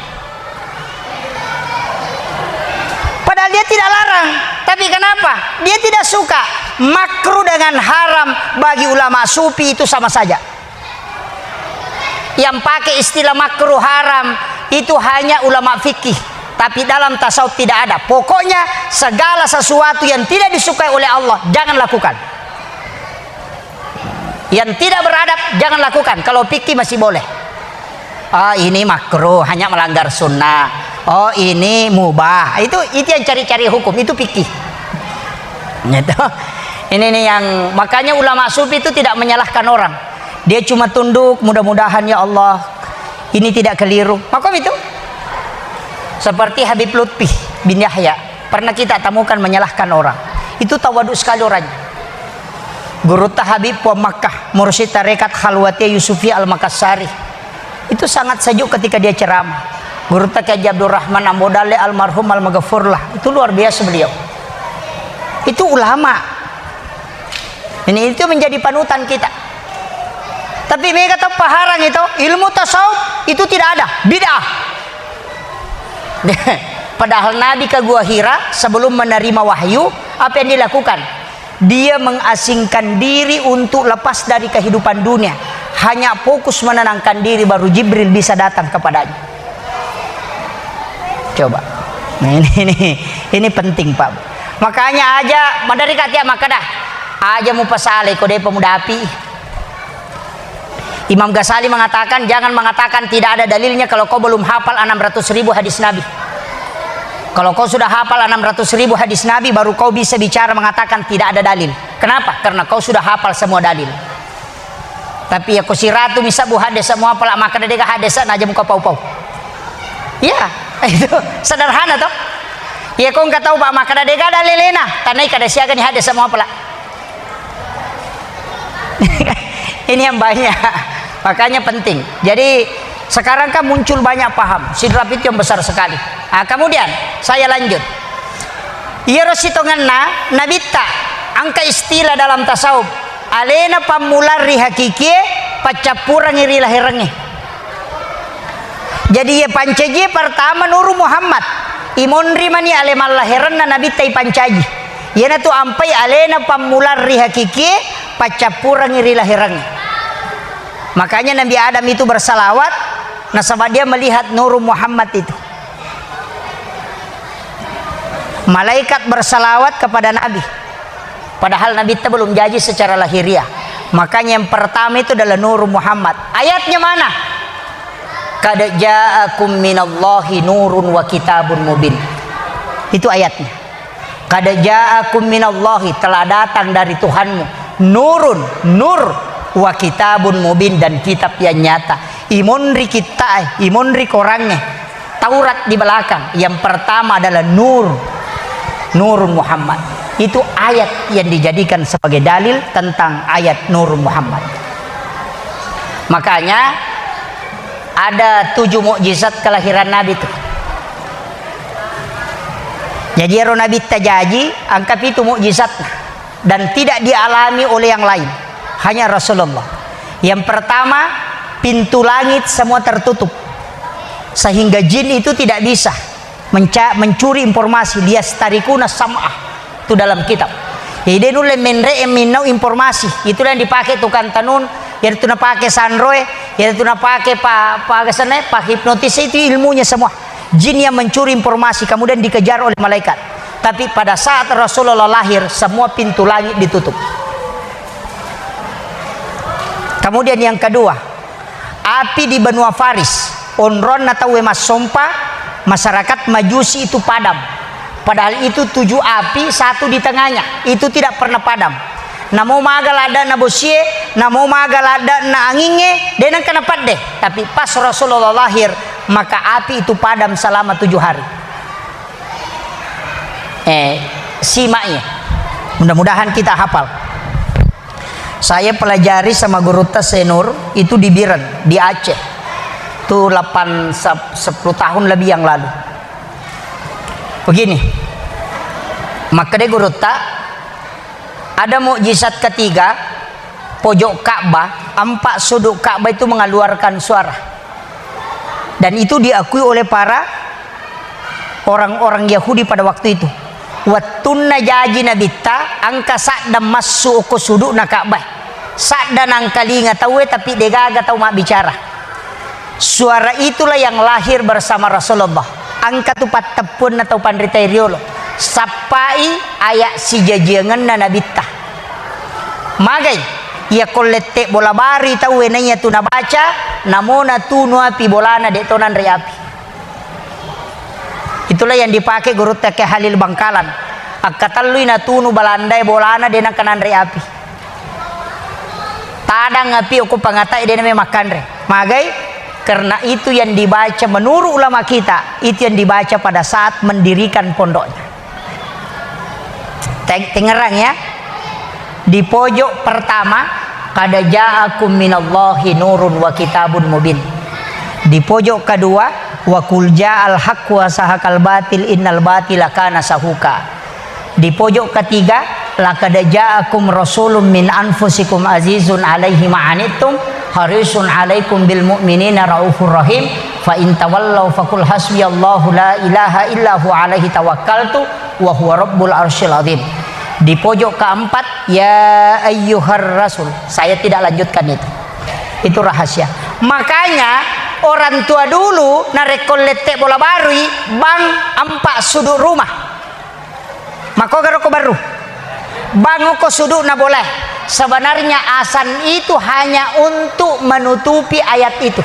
Padahal dia tidak larang, tapi kenapa? Dia tidak suka. Makruh dengan haram bagi ulama sufi itu sama saja. Yang pakai istilah makruh haram itu hanya ulama fikih, tapi dalam tasawuf tidak ada. Pokoknya segala sesuatu yang tidak disukai oleh Allah, jangan lakukan. Yang tidak beradab, jangan lakukan. Kalau fikih masih boleh. Oh, ini makruh, hanya melanggar sunnah. Oh, ini mubah. Itu, itu yang cari-cari hukum, itu fikih. Gitu. Ini nih yang, makanya ulama sufi itu tidak menyalahkan orang. Dia cuma tunduk, mudah-mudahan ya Allah, ini tidak keliru. Makom itu. Seperti Habib Lutfi bin Yahya. Pernah kita temukan menyalahkan orang. Itu tawaduk sekali orangnya. Gurutta Habib Puang Makkah, mursyid tarekat Khalwatiyah Yusufiyah Al-Makassari. Itu sangat sejuk ketika dia ceramah. Gurutta Kiai Haji Abdurrahman Ambo Dalle almarhum, almaghfurlah. Itu luar biasa beliau. Itu ulama. Ini itu menjadi panutan kita. Tapi mega tau paharang itu, ilmu tasawuf itu tidak ada, bid'ah. Padahal Nabi ke Gua Hira sebelum menerima wahyu, apa yang dilakukan? Dia mengasingkan diri untuk lepas dari kehidupan dunia. Hanya fokus menenangkan diri, baru Jibril bisa datang kepadanya. Coba. Nah, ini, ini, ini penting, Pak. Makanya aja, madari katia maka dah. Aja mu pasale ko depa mudapi. Imam Ghazali mengatakan, jangan mengatakan tidak ada dalilnya kalau kau belum hafal enam ratus ribu hadis Nabi. Kalau kau sudah hafal enam ratus ribu hadis Nabi, baru kau bisa bicara mengatakan tidak ada dalil. Kenapa? Karena kau sudah hafal semua dalil. Tapi ya ko siratu misa bu hadis semua pala maka dega hadis na aja muka pau-pau. Iya, itu sederhana toh. Iya, ko engka tau, Pak, maka dega dalilena, tanai kada siaga ni hadis semua pala. Ini yang banyak. Makanya penting. Jadi, sekarang kan muncul banyak paham. Sidrap itu yang besar sekali. Ah, kemudian, saya lanjut. Iyaro sitongenna Nabitta, engka istilah dalam tasawuf. Alena pammulang ri hakikie, paccappurengngi ri laherengnge. Jadi, iya pancajie pertama Nuru Muhammad. Imonri mani ale mallaherenna Nabitta ipancaji. Iyanatu ampai alena pammulang ri hakikie, paccappurengngi ri laherengnge. Makanya Nabi Adam itu bersalawat, nasaba dia melihat Nuru Muhammad itu. Malaikat bersalawat kepada Nabi. Padahal Nabi itu belum jaji secara lahiriah. Makanya yang pertama itu adalah Nuru Muhammad. Ayatnya mana? Qad ja'akum minallahi nurun wa kitabun mubin. Itu ayatnya. Qad ja'akum minallahi, telah datang dari Tuhanmu. Nurun, nur, wa kitabun mubin, dan kitab yang nyata. Imonri kittae, imonri korangnge. Taurat di belakang. Yang pertama adalah nur. Nurun Muhammad. Itu ayat yang dijadikan sebagai dalil tentang ayat Nurun Muhammad. Makanya ada tujuh mukjizat kelahiran Nabi itu. Jadi ero Nabi tajaji, angka pitu mukjizatna. Dan tidak dialami oleh yang lain. Hanya Rasulullah. Yang pertama, pintu langit semua tertutup. Sehingga jin itu tidak bisa menca-, mencuri informasi. Liyastarikuna sam'ah. Itu dalam kitab. Jadi, dia nulle menre' yang minnau informasi. Itulah yang dipakai tukang tenun, yaitu napake sanroe, yaitu napake pa, pa, apa sana, pa hipnotis itu ilmunya semua. Jin yang mencuri informasi, kemudian dikejar oleh malaikat. Tapi pada saat Rasulullah lahir, semua pintu langit ditutup. Kemudian yang kedua, api di benua Faris, onronna tauwe massompa, masyarakat Majusi itu padam. Padahal itu tujuh api, satu di tengahnya, itu tidak pernah padam. Namo maga ladde'na bosie, namo maga ladde'na angingnge, de' nengka napadde. Tapi pas Rasulullah lahir, maka api itu padam selama tujuh hari. Eh, simak ya. Mudah-mudahan kita hafal. Saya pelajari sama gurutta Senur itu di Biren, di Aceh. Itu delapan, sep-, sepuluh tahun lebih yang lalu. Begini, makkeda gurutta, ada mukjizat ketiga, pojok Ka'bah, empat sudut Ka'bah itu mengeluarkan suara. Dan itu diakui oleh para orang-orang Yahudi pada waktu itu. Wettunna jaji Nabitta, engka sadda massu ko sudu'na Ka'bah. Sadda nangkalinga tauwe, tapi degaga tau mabbicara. Suara itulah yang lahir bersama Rasulullah. Engka tu patteppuanna tau panrita riolo. Sappai ayat sijajiangenna Nabitta. Magai, Iyako lette bola barui tauwe naiya tu nabaca, namo natunu api bolana, de' to nanre api. Itulah yang dipakai gurutta Kiai Halil Bangkalan. Akkatellui natunu Balandae bolana, de' nengka nanre api. Tadang api okko pangatae, de' name makkanre. Magai? Karena itu yang dibaca menurut ulama kita, itu yang dibaca pada saat mendirikan pondoknya. Teng-, tengerang ya. Di pojok pertama, "Qad ja'akum minallahi nurun wa kitabun mubin." Di pojok kedua, "Wa qul ja'al haqq wa zahaqal batil innal batila kana zahuqa." Di pojok ketiga, "Laqad ja'akum rasulun min anfusikum azizun alaihi ma anittum harisun alaikum bil mu'minina raufur rahim, fa in tawallau faqul hasbiyallahu la ilaha illa huwa alaihi tawakkaltu wa huwa rabbul arsyil azim." Di pojok keempat, "Ya ayyuhar rasul." Saya tidak lanjutkan itu. Itu rahasia. Makanya orang tua dulu narekko lette bola barui, bang empat sudut rumah. Makkogaro ko barru? Bang okko sudukna bolae. Sebenarnya azan itu hanya untuk menutupi ayat itu.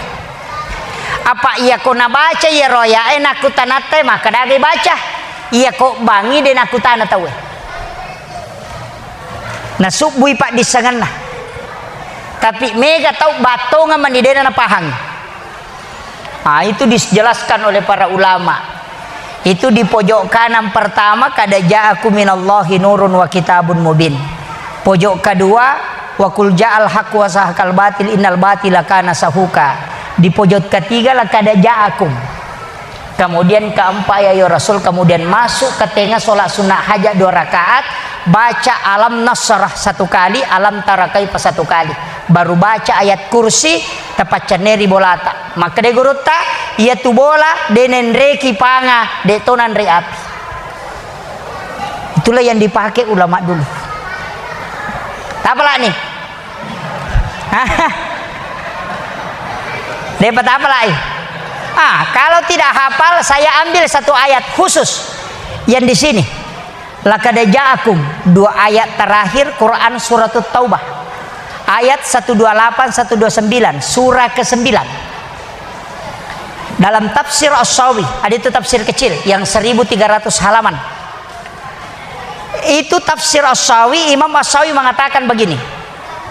Apa iyako nabaca iyaro aya'e, nakkutanatta, makkadagai baca. Iyako bangi de' nakkutana tauwe. Nasubbui paddissengenna. Tapi mega tau battongang mani de' na napahang. Ah, itu dijelaskan oleh para ulama. Itu di pojok kanan pertama, "Qad ja'akum minallahi nurun wa kitabun mubin." Pojok kedua, "Wa qul ja'al haqq wa zahaqal batil innal batila kana zahuqa." Di pojok ketiga, "Laqad ja'akum." Kemudian keempat, "Ya ayyuhar rasul." Kemudian masuk ke tengah sholat sunnah hajat dua rakaat, baca Alam Nasrah satu kali, Alam Tara Kaifa satu kali. Baru baca ayat kursi, tapaccenneri bolata. Makkeda gurutta, "Iyatu bola de' nenreki panga, de' to nanre api." Itulah yang dipakai ulama dulu. Tapalani? De'pa tapalai? Ah, kalau tidak hafal, saya ambil satu ayat khusus yang di sini. "Laqad ja'akum", dua ayat terakhir Quran Suratut Taubah. Ayat satu dua lapan, satu dua sembilan, surah kesembilan. Dalam tafsir As-Sawi, ada itu tafsir kecil yang seribu tiga ratus halaman. Itu tafsir As-Sawi, Imam As-Sawi mengatakan begini,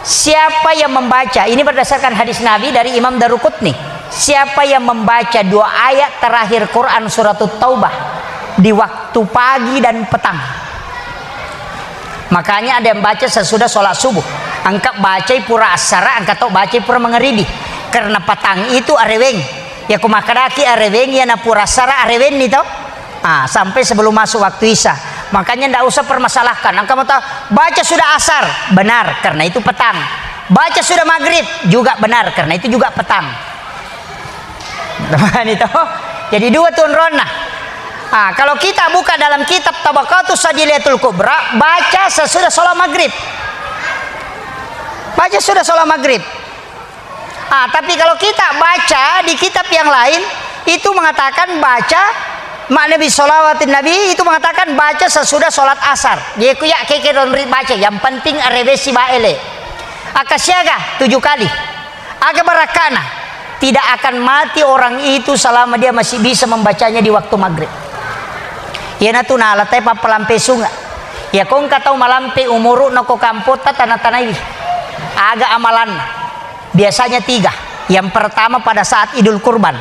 siapa yang membaca, ini berdasarkan hadis Nabi dari Imam Daruqutni, siapa yang membaca dua ayat terakhir Quran Suratut Taubah di waktu pagi dan petang. Makanya ada yang baca sesudah sholat subuh. Engka bacai pura assara, engka to bacai pura mangaribi. Karena petang itu areweng. Ya, ku makkadaki areweng, ya na pura assara arewenni to. Ah, sampai sebelum masuk waktu Isya. Makanya ndak usah permasalahkan. Engka mau tahu, baca sudah asar, benar, karena itu petang. Baca sudah maghrib, juga benar, karena itu juga petang. Pahami toh? Jadi dua tu onronna. Ah, kalau kita buka dalam kitab Tabaqatus Sajiliyatul Kubra, baca sesudah sholat maghrib. Baca sudah sholat maghrib. Ah, tapi kalau kita baca di kitab yang lain, itu mengatakan baca, makna bi shalawatin Nabi itu mengatakan baca sesudah sholat asar. Jadi ku ya keke don ri baca, yang penting arewesi baele. Akasiaga tujuh kali. Aga barakkana, tidak akan mati orang itu selama dia masih bisa membacanya di waktu maghrib. Iyanatu nalatai pappalampe sunga. Iya kongka tau malampe umuru nako kampotta tana-tanaiwi. Aga amalanna? Biasanya tiga. Yang pertama pada saat Idul Kurban.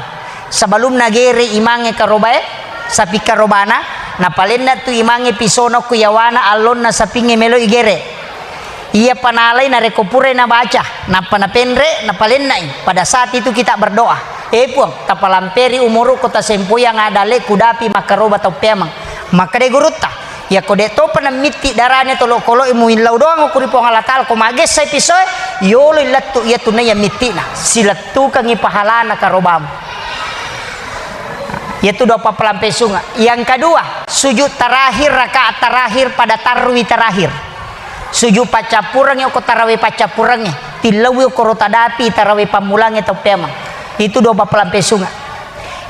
Sebelum nagere imangnge karobae, sapi karobana, napalenna tu imangnge pisona ku yawana allonna sapingnge melo igere. Iya panalai narekko purai nabaca, nappa napenre, napalenna'i. Pada saat itu kita berdoa, "Eh Puang, tapalamperi umuruku, tasempoyang adale kudapi makkaroba tau peameng." Makkeda gurutta, "Iyako de' topa nammitti darane tolo kolo'i muillau doang ku ri Puang Allah Ta'ala, ko magessai pisoe, yolo illettu iya tunai yang mitti'na, silettukangi pahalana karobamu." Iyatu doa pappalampe sunga. Yang kedua, sujud terakhir, rakaat terakhir pada tarwi terakhir. Sujud paccappurengnge okko tarawe paccappurengnge, tillaui okko rota dapi tarawe pammulangnge tau peameng. Itu doa pappalampe sunga.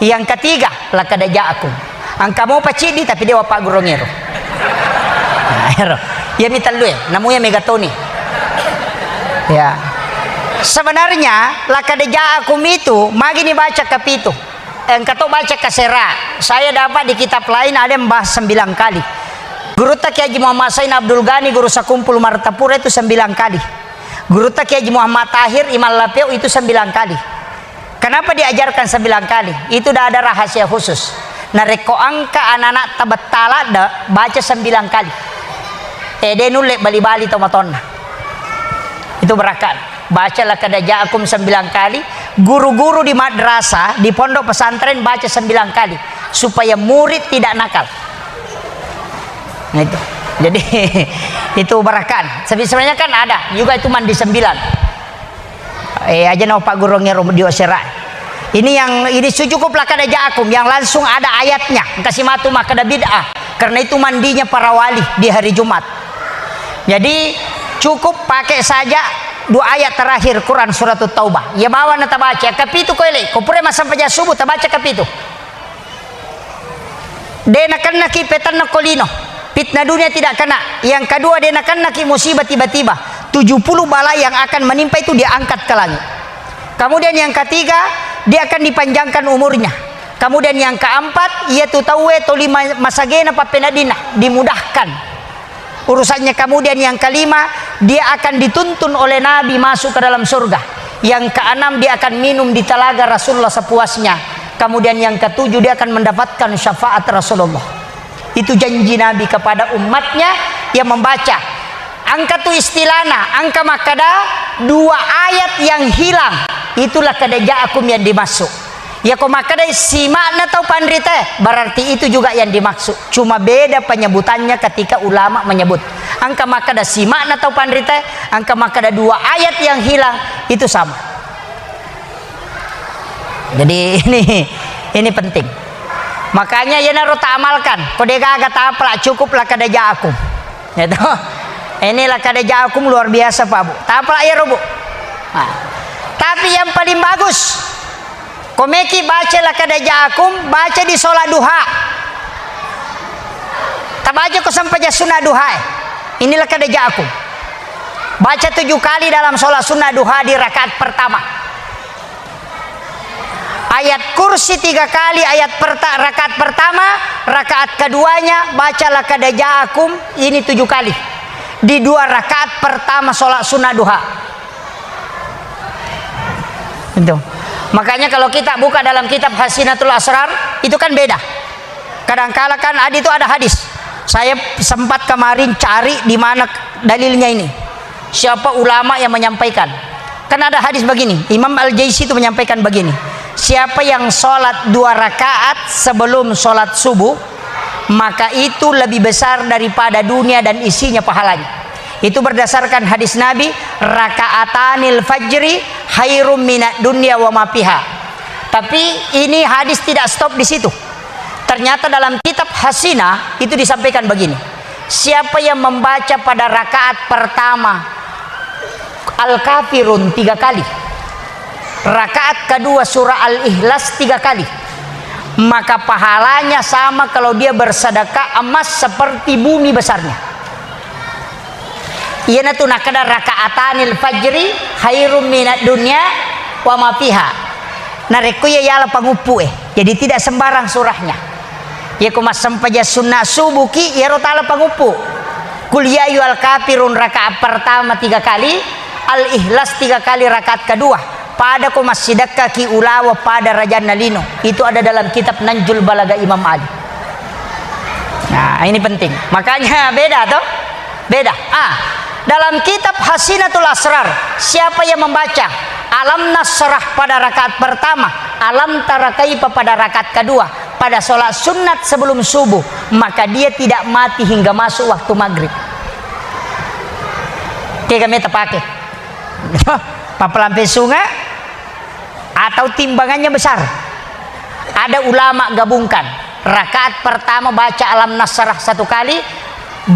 Yang ketiga, laqad ja'akum. Engka mopa ciddi tapi dewa paggurungngero. Nah, ero. Iya mi tellue, namu iya megatoni. Ya. Sebenarnya, laqad ja'akum itu, magi ni baca kapitu. Engka to baca kasera. Saya dapat di kitab lain ada yang bahas sembilan kali. Gurutta Kiai Haji Muhammad Sain Abdul Ghani, Guru Sakumpul Martapura itu sembilan kali. Gurutta Kiai Haji Muhammad Tahir, Imam Lapeo itu sembilan kali. Kenapa diajarkan sembilan kali? Itu dah ada rahasia khusus. Narekko engka anak-anak tabettala, da, baca sembilan kali. Eh, de nulle bali-bali to matonna. Itu barakat. Baca laqad ja'akum sembilan kali. Guru-guru di madrasah, di pondok pesantren baca sembilan kali. Supaya murid tidak nakal. Nah, itu. Jadi, itu barakat. Sebi-, sebenarnya kan ada juga itu mandi sembilan. Eh, aja na Pak Gurung ero di osera. Ini yang, ini su-, cukup laqad ja'akum yang langsung ada ayatnya. Engka si matu makkeda bid'ah. Karena itu mandinya para wali di hari Jumat. Jadi, cukup pakai saja dua ayat terakhir Quran surat Taubah. Ya bawa na tabaca. Kapitu ko ele, ko pura massempajang subuh tabaca kapitu. De nakennaki petenna ko lino. Fitnah dunia tidak kena. Yang kedua, de nakennaki musibah tiba-tiba. Tujuh puluh bala yang akan menimpa itu diangkat ke langit. Kemudian yang ketiga, dia akan dipanjangkan umurnya. Kemudian yang keempat, iya tu tauwe toli ma-, masagena pappenadina, dimudahkan urusannya. Kemudian yang kelima, dia akan dituntun oleh Nabi masuk ke dalam surga. Yang keenam, dia akan minum di telaga Rasulullah sepuasnya. Kemudian yang ketujuh, dia akan mendapatkan syafaat Rasulullah. Itu janji Nabi kepada umatnya yang membaca. Engka tu istilahna, engka makkeda dua ayat yang hilang. Itulah laqad ja'akum yang dimaksud. Ya, ko makkeda sima'na tau panrite, berarti itu juga yang dimaksud. Cuma beda penyebutannya ketika ulama menyebut. Engka makkeda sima'na tau panrite, engka makkeda dua ayat yang hilang, itu sama. Jadi ini, ini penting. Makanya iyanaro ta amalkan. Ko de gaga tapala cukup laqad ja'akum. Ya toh? Ini laqad ja'akum luar biasa, Pak Bu. Tapala iyaro, Bu. Nah. Tapi yang paling bagus, ko meki baca laqad ja'akum, baca di sholat duha. Tabaca ko sempajang sunnah duha, eh. Ini laqad ja'akum. Baca tujuh kali dalam sholat sunnah duha di rakaat pertama. Ayat kursi tiga kali, ayat perta-, rakaat pertama, rakaat keduanya baca laqad ja'akum ini tujuh kali. Di dua rakaat pertama sholat sunnah duha. Itu. Makanya kalau kita buka dalam kitab Hasinatul Asrar, itu kan beda. Kadangkala kan ada itu ada hadis. Saya sempat kemarin cari di mana dalilnya ini. Siapa ulama yang menyampaikan? Kan ada hadis begini, Imam Al-Jaisi itu menyampaikan begini, "Siapa yang sholat dua rakaat sebelum sholat subuh, maka itu lebih besar daripada dunia dan isinya pahalanya." Itu berdasarkan hadis Nabi, "Rakaatanil fajri khairum minad dunya wa ma fiha." Tapi ini hadis tidak stop di situ. Ternyata dalam kitab Hasina itu disampaikan begini, siapa yang membaca pada rakaat pertama Al-Kafirun tiga kali, rakaat kedua surah Al-Ikhlas tiga kali, maka pahalanya sama kalau dia bersedekah emas seperti bumi besarnya. Iyanatu nakkeda rakaatanil fajri khairum minad dunya wa ma fiha. Narekko iya yala panguppu e, jadi tidak sembarang surahnya. Iya ko massempajang sunna subuki, iyaro tala panguppu. Qul ya ayyuhal kafirun rakaat pertama tiga kali, Al-Ikhlas tiga kali rakaat kedua. Pada ko massidekkaki ulawa pada rajanna lino. Itu ada dalam kitab Nanjul Balaga Imam Ali. Nah, ini penting. Makanya beda toh? Beda. Ah, dalam kitab Hasinatul Asrar, siapa yang membaca Alam Nasrah pada rakaat pertama, Alam Tara Kaifa pada rakaat kedua, pada sholat sunat sebelum subuh, maka dia tidak mati hingga masuk waktu maghrib. Kega meta pake. Papelampe sunga atau timbangannya besar. Ada ulama gabungkan. Rakaat pertama baca Alam Nasrah satu kali,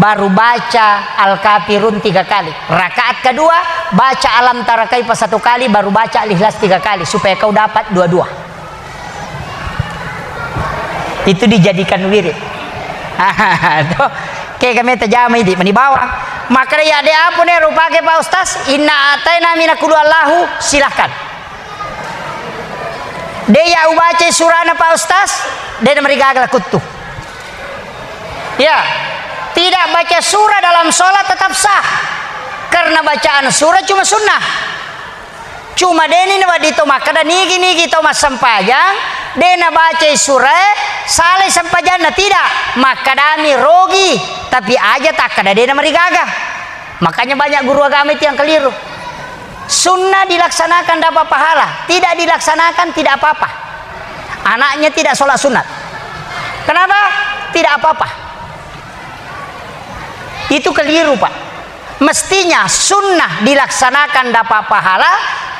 baru baca Al-Kafirun tiga kali. Rakaat kedua, baca Alam Tara Kaifa satu kali, baru baca Al-Ikhlas tiga kali, supaya kau dapat dua-dua. Itu dijadikan wirid. Tuh, kayak kami terjamah ini, meni bawang. Makkeda, "Iya, de' apa ne rupake, Pak Ustaz? Inna a'taina mina qul huwallahu, silahkan." De' iya ubacai surana, Pak Ustaz, de' namarigaga lakuttu. Ya, tidak baca surah dalam sholat tetap sah. Karena bacaan surah cuma sunnah. Cuma de' ni nawedding to makkeda nigi-nigi to massempajang, de' nabacai surae, salai sempajanna, tidak. Makkedami rogi, tapi aja takkeda de' namarigaga. Makanya banyak guru agama itu yang keliru. Sunnah dilaksanakan dapat pahala, tidak dilaksanakan tidak apa-apa. Anaknya tidak sholat sunat. Kenapa? Tidak apa-apa. Itu keliru, Pak. Mestinya sunnah dilaksanakan dapat pahala,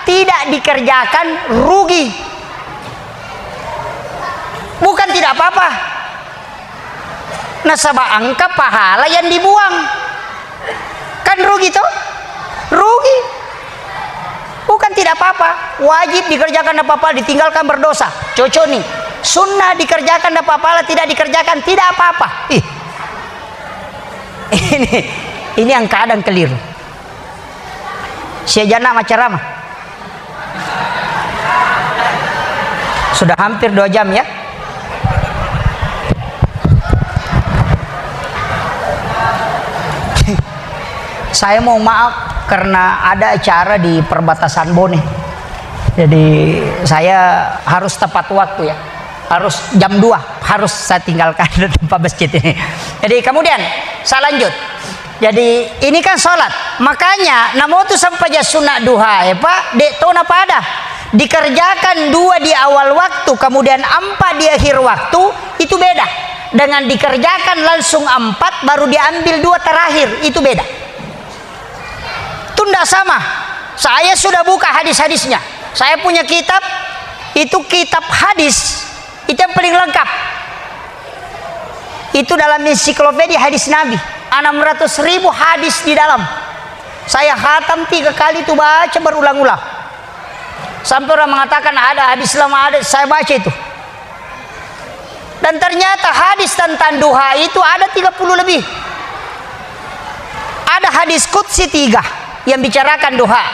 tidak dikerjakan rugi. Bukan tidak apa-apa. Nasaba engka pahala yang dibuang. Kan rugi toh? Rugi. Bukan tidak apa-apa. Wajib dikerjakan dapat pahala, ditinggalkan berdosa. Cocok nih. Sunnah dikerjakan dapat pahala, tidak dikerjakan tidak apa-apa. Ih. Ini, ini yang kadang keliru. Sia jana macarama. Sudah hampir dua jam ya. Saya mau maaf karena ada acara di perbatasan Bone. Jadi saya harus tepat waktu ya. Harus jam dua, harus saya tinggalkan tempat masjid ini. Jadi kemudian saya lanjut. Jadi ini kan sholat. Makanya namotu sempajang sunat duha, ya Pak, dek tona pada. Dikerjakan dua di awal waktu, kemudian empat di akhir waktu, itu beda. Dengan dikerjakan langsung empat, baru diambil dua terakhir, itu beda. Itu ndak sama. Saya sudah buka hadis-hadisnya. Saya punya kitab, itu kitab hadis. Itu yang paling lengkap. Itu dalam ensiklopedia hadis Nabi. Enam ratus ribu hadis di dalam. Saya khatam tiga kali itu baca berulang-ulang. Sampai orang mengatakan ada hadis lama ada, saya baca itu. Dan ternyata hadis tentang duha itu ada tiga puluh lebih. Ada hadis qudsi tiga yang bicarakan duha.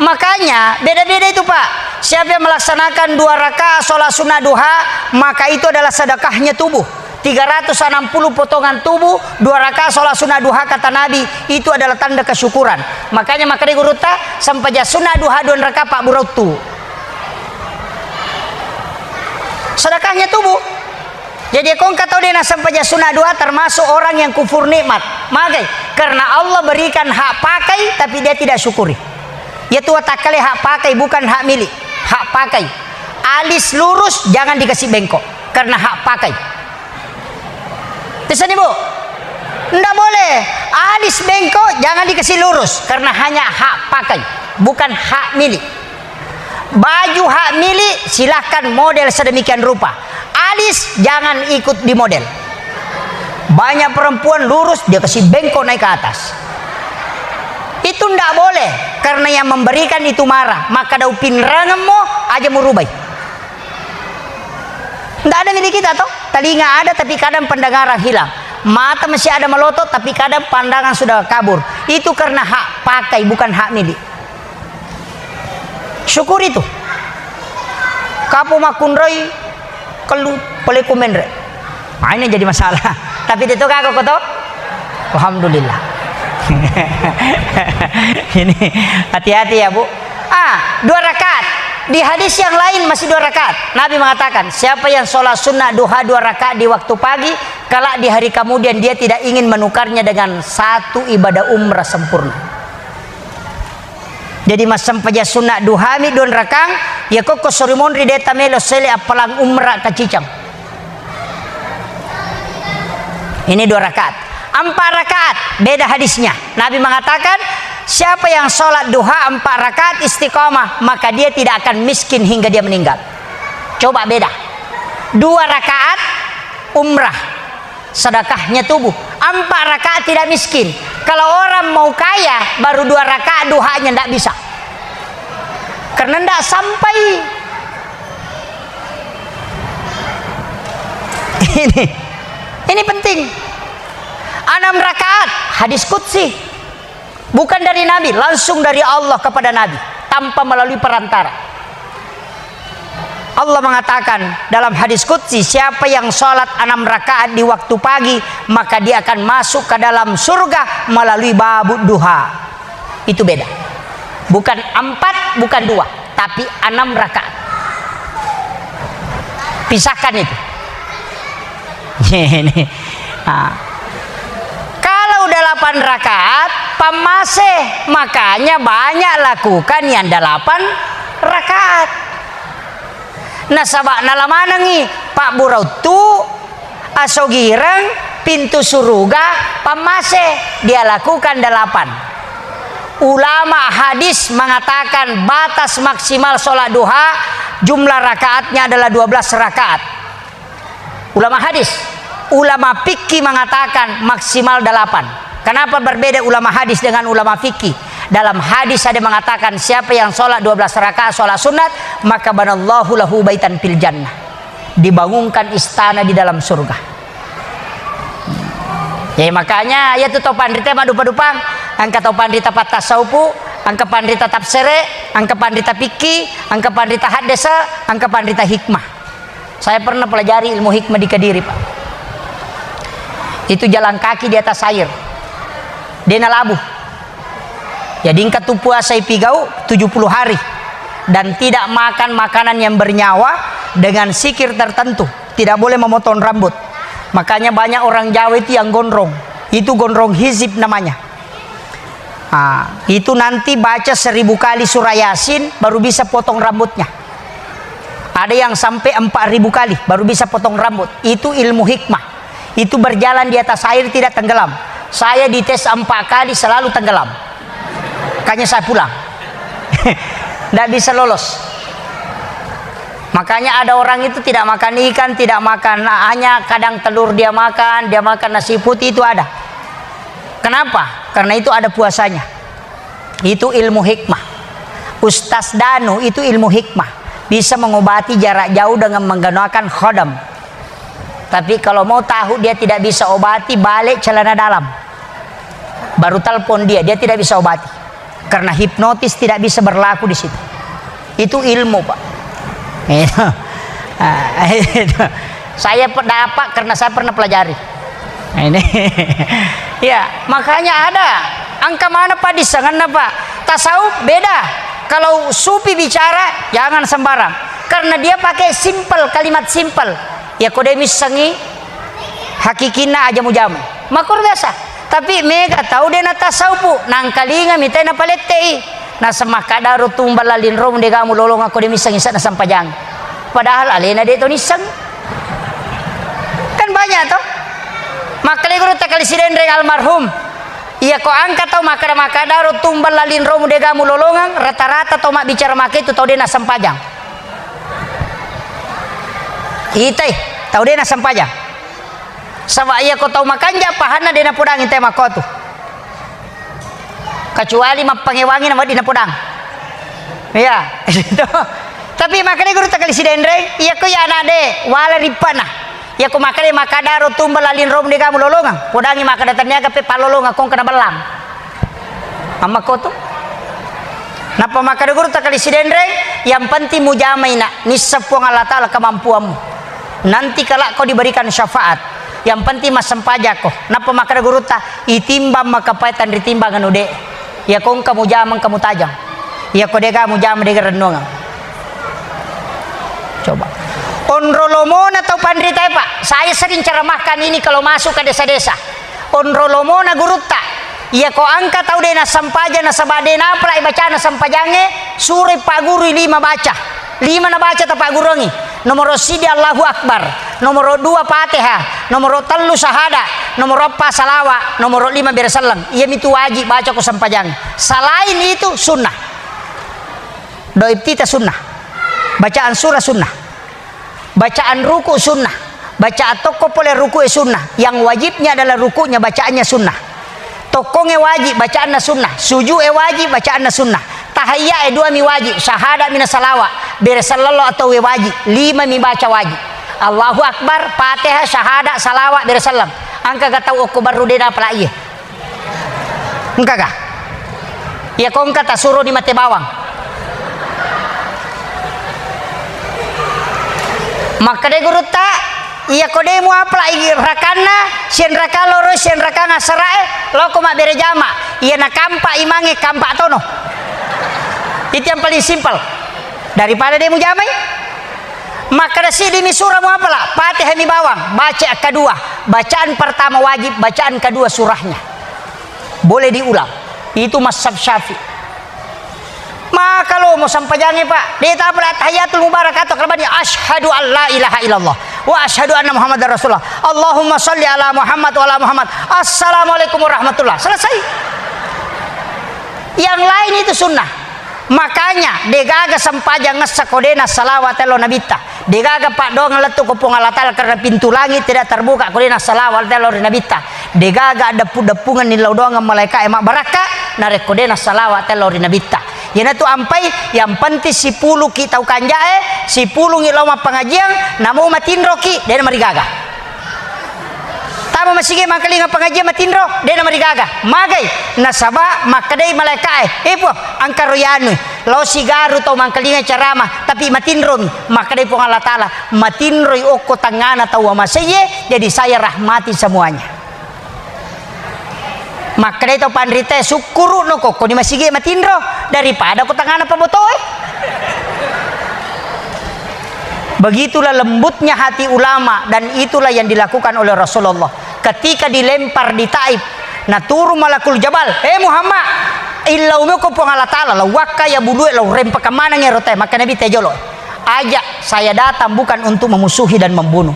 Makanya beda-beda itu, Pak. Siapa yang melaksanakan dua rakaat sholat sunnah duha, maka itu adalah sedekahnya tubuh. Tiga ratus enam puluh potongan tubuh, dua rakaat sholat sunnah duha kata Nabi, itu adalah tanda kesyukuran. Makanya makkeda gurutta, sempajang sunnah duha dua rakaat Pak Burottu. Sedekahnya tubuh. Jadi, ko engka tau de' nassempajang sunat duha, termasuk orang yang kufur nikmat. Magai? Karena Allah berikan hak pakai, tapi dia tidak syukuri. Yaitu watakkale hak pakai, bukan hak milik. Hak pakai. Alis lurus, jangan dikasih bengkok. Karena hak pakai. Bisa nih, Bu? Ndak boleh. Alis bengkok, jangan dikasih lurus. Karena hanya hak pakai, bukan hak milik. Baju hak milik, silahkan model sedemikian rupa. Alis jangan ikut di model. Banyak perempuan lurus, dia kasih bengkok naik ke atas. Itu ndak boleh, karena yang memberikan itu marah. Maka dau pinrangemmo aja murubai. Ndak ada milik kita toh. Telinga ada tapi kadang pendengaran hilang. Mata masih ada melotot tapi kadang pandangan sudah kabur. Itu karena hak pakai, bukan hak milik. Syukuri tu. Kapo makkunrai kellu pole ku menre. Nah, ini jadi masalah. Tapi itu kagak kok toh? Alhamdulillah. Ini hati-hati ya, Bu. Ah, dua rakaat. Di hadis yang lain masih dua rakaat. Nabi mengatakan, siapa yang sholat sunnah duha dua rakaat di waktu pagi, kelak di hari kemudian dia tidak ingin menukarnya dengan satu ibadah umrah sempurna. Jadi massempajang sunna duhami dua rakang, iya kokko sori monri de tamelo sele appalang umra kacicang. Ini dua rakaat. Empat rakaat, beda hadisnya. Nabi mengatakan, siapa yang sholat duha empat rakaat istiqomah, maka dia tidak akan miskin hingga dia meninggal. Coba beda. Dua rakaat umrah. Sedekahnya tubuh. Empat rakaat tidak miskin. Kalau orang mau kaya, baru dua rakaat duhanya ndak bisa. Karena ndak sampai. Ini, ini penting. Enam rakaat, hadis qudsi. Bukan dari Nabi, langsung dari Allah kepada Nabi, tanpa melalui perantara. Allah mengatakan dalam hadis qudsi, "Siapa yang sholat enam rakaat di waktu pagi, maka dia akan masuk ke dalam surga melalui babud duha." Itu beda. Bukan empat, bukan dua, tapi enam rakaat. Pisahkan itu. Ini. Nah. Kalau delapan rakaat, pammase, makanya banyak lakukan yang delapan rakaat. Nasaba nalamanengi Pak Burauttu, asogireng pintu suruga, pammase, dia lakukan delapan. Ulama hadis mengatakan batas maksimal sholat duha, jumlah rakaatnya adalah dua belas rakaat. Ulama hadis, ulama fikih mengatakan maksimal delapan. Kenapa berbeda ulama hadis dengan ulama fikih? Dalam hadis ada mengatakan, siapa yang sholat dua belas rakaat sholat sunat, maka banallahu lahu baitan fil jannah. Dibangunkan istana di dalam surga. Ya, makanya, ya tu tau panrita madupa-dupang, engka tau panrita pattasaupu, engka panrita tafsere, engka panrita fikih, engka panrita haddesa, engka panrita hikmah. Saya pernah pelajari ilmu hikmah di Kediri, Pak. Itu jalan kaki di atas air. Dia nalabuh. Jadi engka tu puasa ipigau tujuh puluh hari dan tidak makan makanan yang bernyawa dengan zikir tertentu. Tidak boleh memotong rambut. Makanya banyak orang Jawa itu yang gondrong. Itu gondrong hizib namanya. Ah, itu nanti baca seribu kali surah Yasin baru bisa potong rambutnya. Ada yang sampai empat ribu kali baru bisa potong rambut. Itu ilmu hikmah. Itu berjalan di atas air tidak tenggelam. Saya dites empat kali selalu tenggelam. Makanya saya pulang. Nggak bisa lolos. Makanya ada orang itu tidak makan ikan, tidak makan, hanya kadang telur dia makan, dia makan nasi putih, itu ada. Kenapa? Karena itu ada puasanya. Itu ilmu hikmah. Ustaz Danu itu ilmu hikmah. Bisa mengobati jarak jauh dengan menggunakan khodam. Tapi kalau mau tahu dia tidak bisa obati, balik celana dalam. Baru telepon dia, dia tidak bisa obati. Karena hipnotis tidak bisa berlaku di situ. Itu ilmu, Pak. Itu. Ah, itu. Saya pe-, dapat karena saya pernah pelajari. Nah, ini. Ya, makanya ada. Engka mana, Pak, dissengenna, Pak. Tasawuf beda. Kalau sufi bicara, jangan sembarang. Karena dia pakai simple, kalimat simple. Ya, kode missengi hakikinna aja mujama. Makkur biasa. Tapi mega tau de natasawufu, nangkalinga mitai napalettei. Naseng makkadaro tumbang lalinromu de gamu lolongeng ko de misseng issenna sempajang. Padahal alena de to nisseng. Kan banyak to. Makkale guru takali sidenreng almarhum. Iya ko angka tau makkada-makkadaro tumbang lalinromu de gamu lolongeng, rata-rata tau mabbicara makkaitu tau de nasempajang. Itai, tau de nasempajang. Saba iya ko tau makanja pahanna de napodangi te makkotu. Kecuali mappangewangi na wedding napodang. Iya, itu. Tapi makkeda guru takali sidenreng, iya ko iya anak de, wala rippana. Iya ko makkeda makkadaro tumbang lalinromu de gamu lolongeng, podangi makkeda tenniaga pe pallolongeng kong kena bellang. Ammakkotu. Nappa makkeda guru takali sidenreng, yang penting mujamai nak, nisseng Puang Allah Ta'ala kemampuanmu. Nanti kelak kau diberikan syafaat. Yang penting massempajakko. Nappa makkeda gurutta, itimbang makapae tanritimbang anu de. Iya ko engka mujama engka mutajang. Iya ko dega mujama dega rennuangeng. Coba. Onro lomona tau panritae, Pak. Saya sering ceramahkan ini kalau masuk ke desa-desa. Onro lomona gurutta. Iya ko angka tau de nasempajang nasaba de napalai bacana sempajangnge, suroi paggurui lima baca. Lima nabaca tapagguruangi. Nomoro sidi Allahu Akbar, nomoro dua Fatihah, nomoro tellu sahada, nomoro eppa salawa, nomoro lima bere selleng. Iyamitu wajib baca ko sempajangnge. Selain itu sunnah. Doa iftitah sunnah. Bacaan surah sunnah. Bacaan ruku sunnah. Bacaan tokko pole ruku e sunnah. Yang wajibnya adalah rukunya, bacaannya sunnah. Tokkonge wajib, bacaanna sunnah. Sujud e wajib, bacaanna sunnah. Tahiyya e dua mi wajib. Syahada mina salawa. Bere selleng lo atau we wajib. Lima mi baca wajib. Allahu Akbar, Fatihah, syahada, salawa, bere selleng. Angka ga tau okko barru de napala iye. Engkaga? Iya kongka tasuroni mate bawang. Makkeda gurutta, iya ko de muapala i rakanna, sianraka loro, sianraka ngasarae, loko mabbere jama. Iya nakampa imange, kampa tono. Itu yang paling simpel. Daripada de mujamai. Makkeda siddi mi surah muapala, Fatihah mi bawang, baca kedua. Bacaan pertama wajib, bacaan kedua surahnya. Boleh diulang. Itu mazhab Syafi'i. Maka lo mau sampajangi, Pak. Dia tak pernah tahiyatul mubarakatuh kalau bani asyhadu an la ilaha illallah wa asyhadu anna Muhammadar Rasulullah. Allahumma salli ala Muhammad wa ala Muhammad. Assalamualaikum warahmatullah. Selesai. Yang lain itu sunnah. Makanya degaga sempajang ngessa kodena salawat tello nabitta. Degaga paddoangeng lettu ko Puang Allah Taala karena pintu langit tidak terbuka ko dena salawat lao ri nabitta. Degaga deppu-deppungenni lao doangeng malaeka'e mabbarakka narekko dena salawat lao ri nabitta. Iyanatu ampai, yang penting sipuluki tau kanja'e, sipulungi lao mappangajiang, namo matinroki, dena marigaga. Tama masigi mangkalinga pengajian matinro, dena marigaga. Magai, nasaba makkedai malaeka'e, eh Puang, angkaro yanui. Lao sigaru tau mangkalinga ceramah, tapi matinromi. Makkedai Puang Allah Taala, matinroi okko tangngana tau amaseiye, jadi saya rahmati semuanya. Makkedai tau panritae, sukkuru'no ko, koni masigi matinro, daripada ko tangngana pabotoe. Begitulah lembutnya hati ulama, dan itulah yang dilakukan oleh Rasulullah. Ketika dilempar di Taif, Naturu malakul jabal, "Eh Muhammad, illau meko Puang Allah Taala, lau wakka ya bulue, lau rempaka maneng ero tae." Maka Nabi te jolo, "Aja, saya datang bukan untuk memusuhi dan membunuh.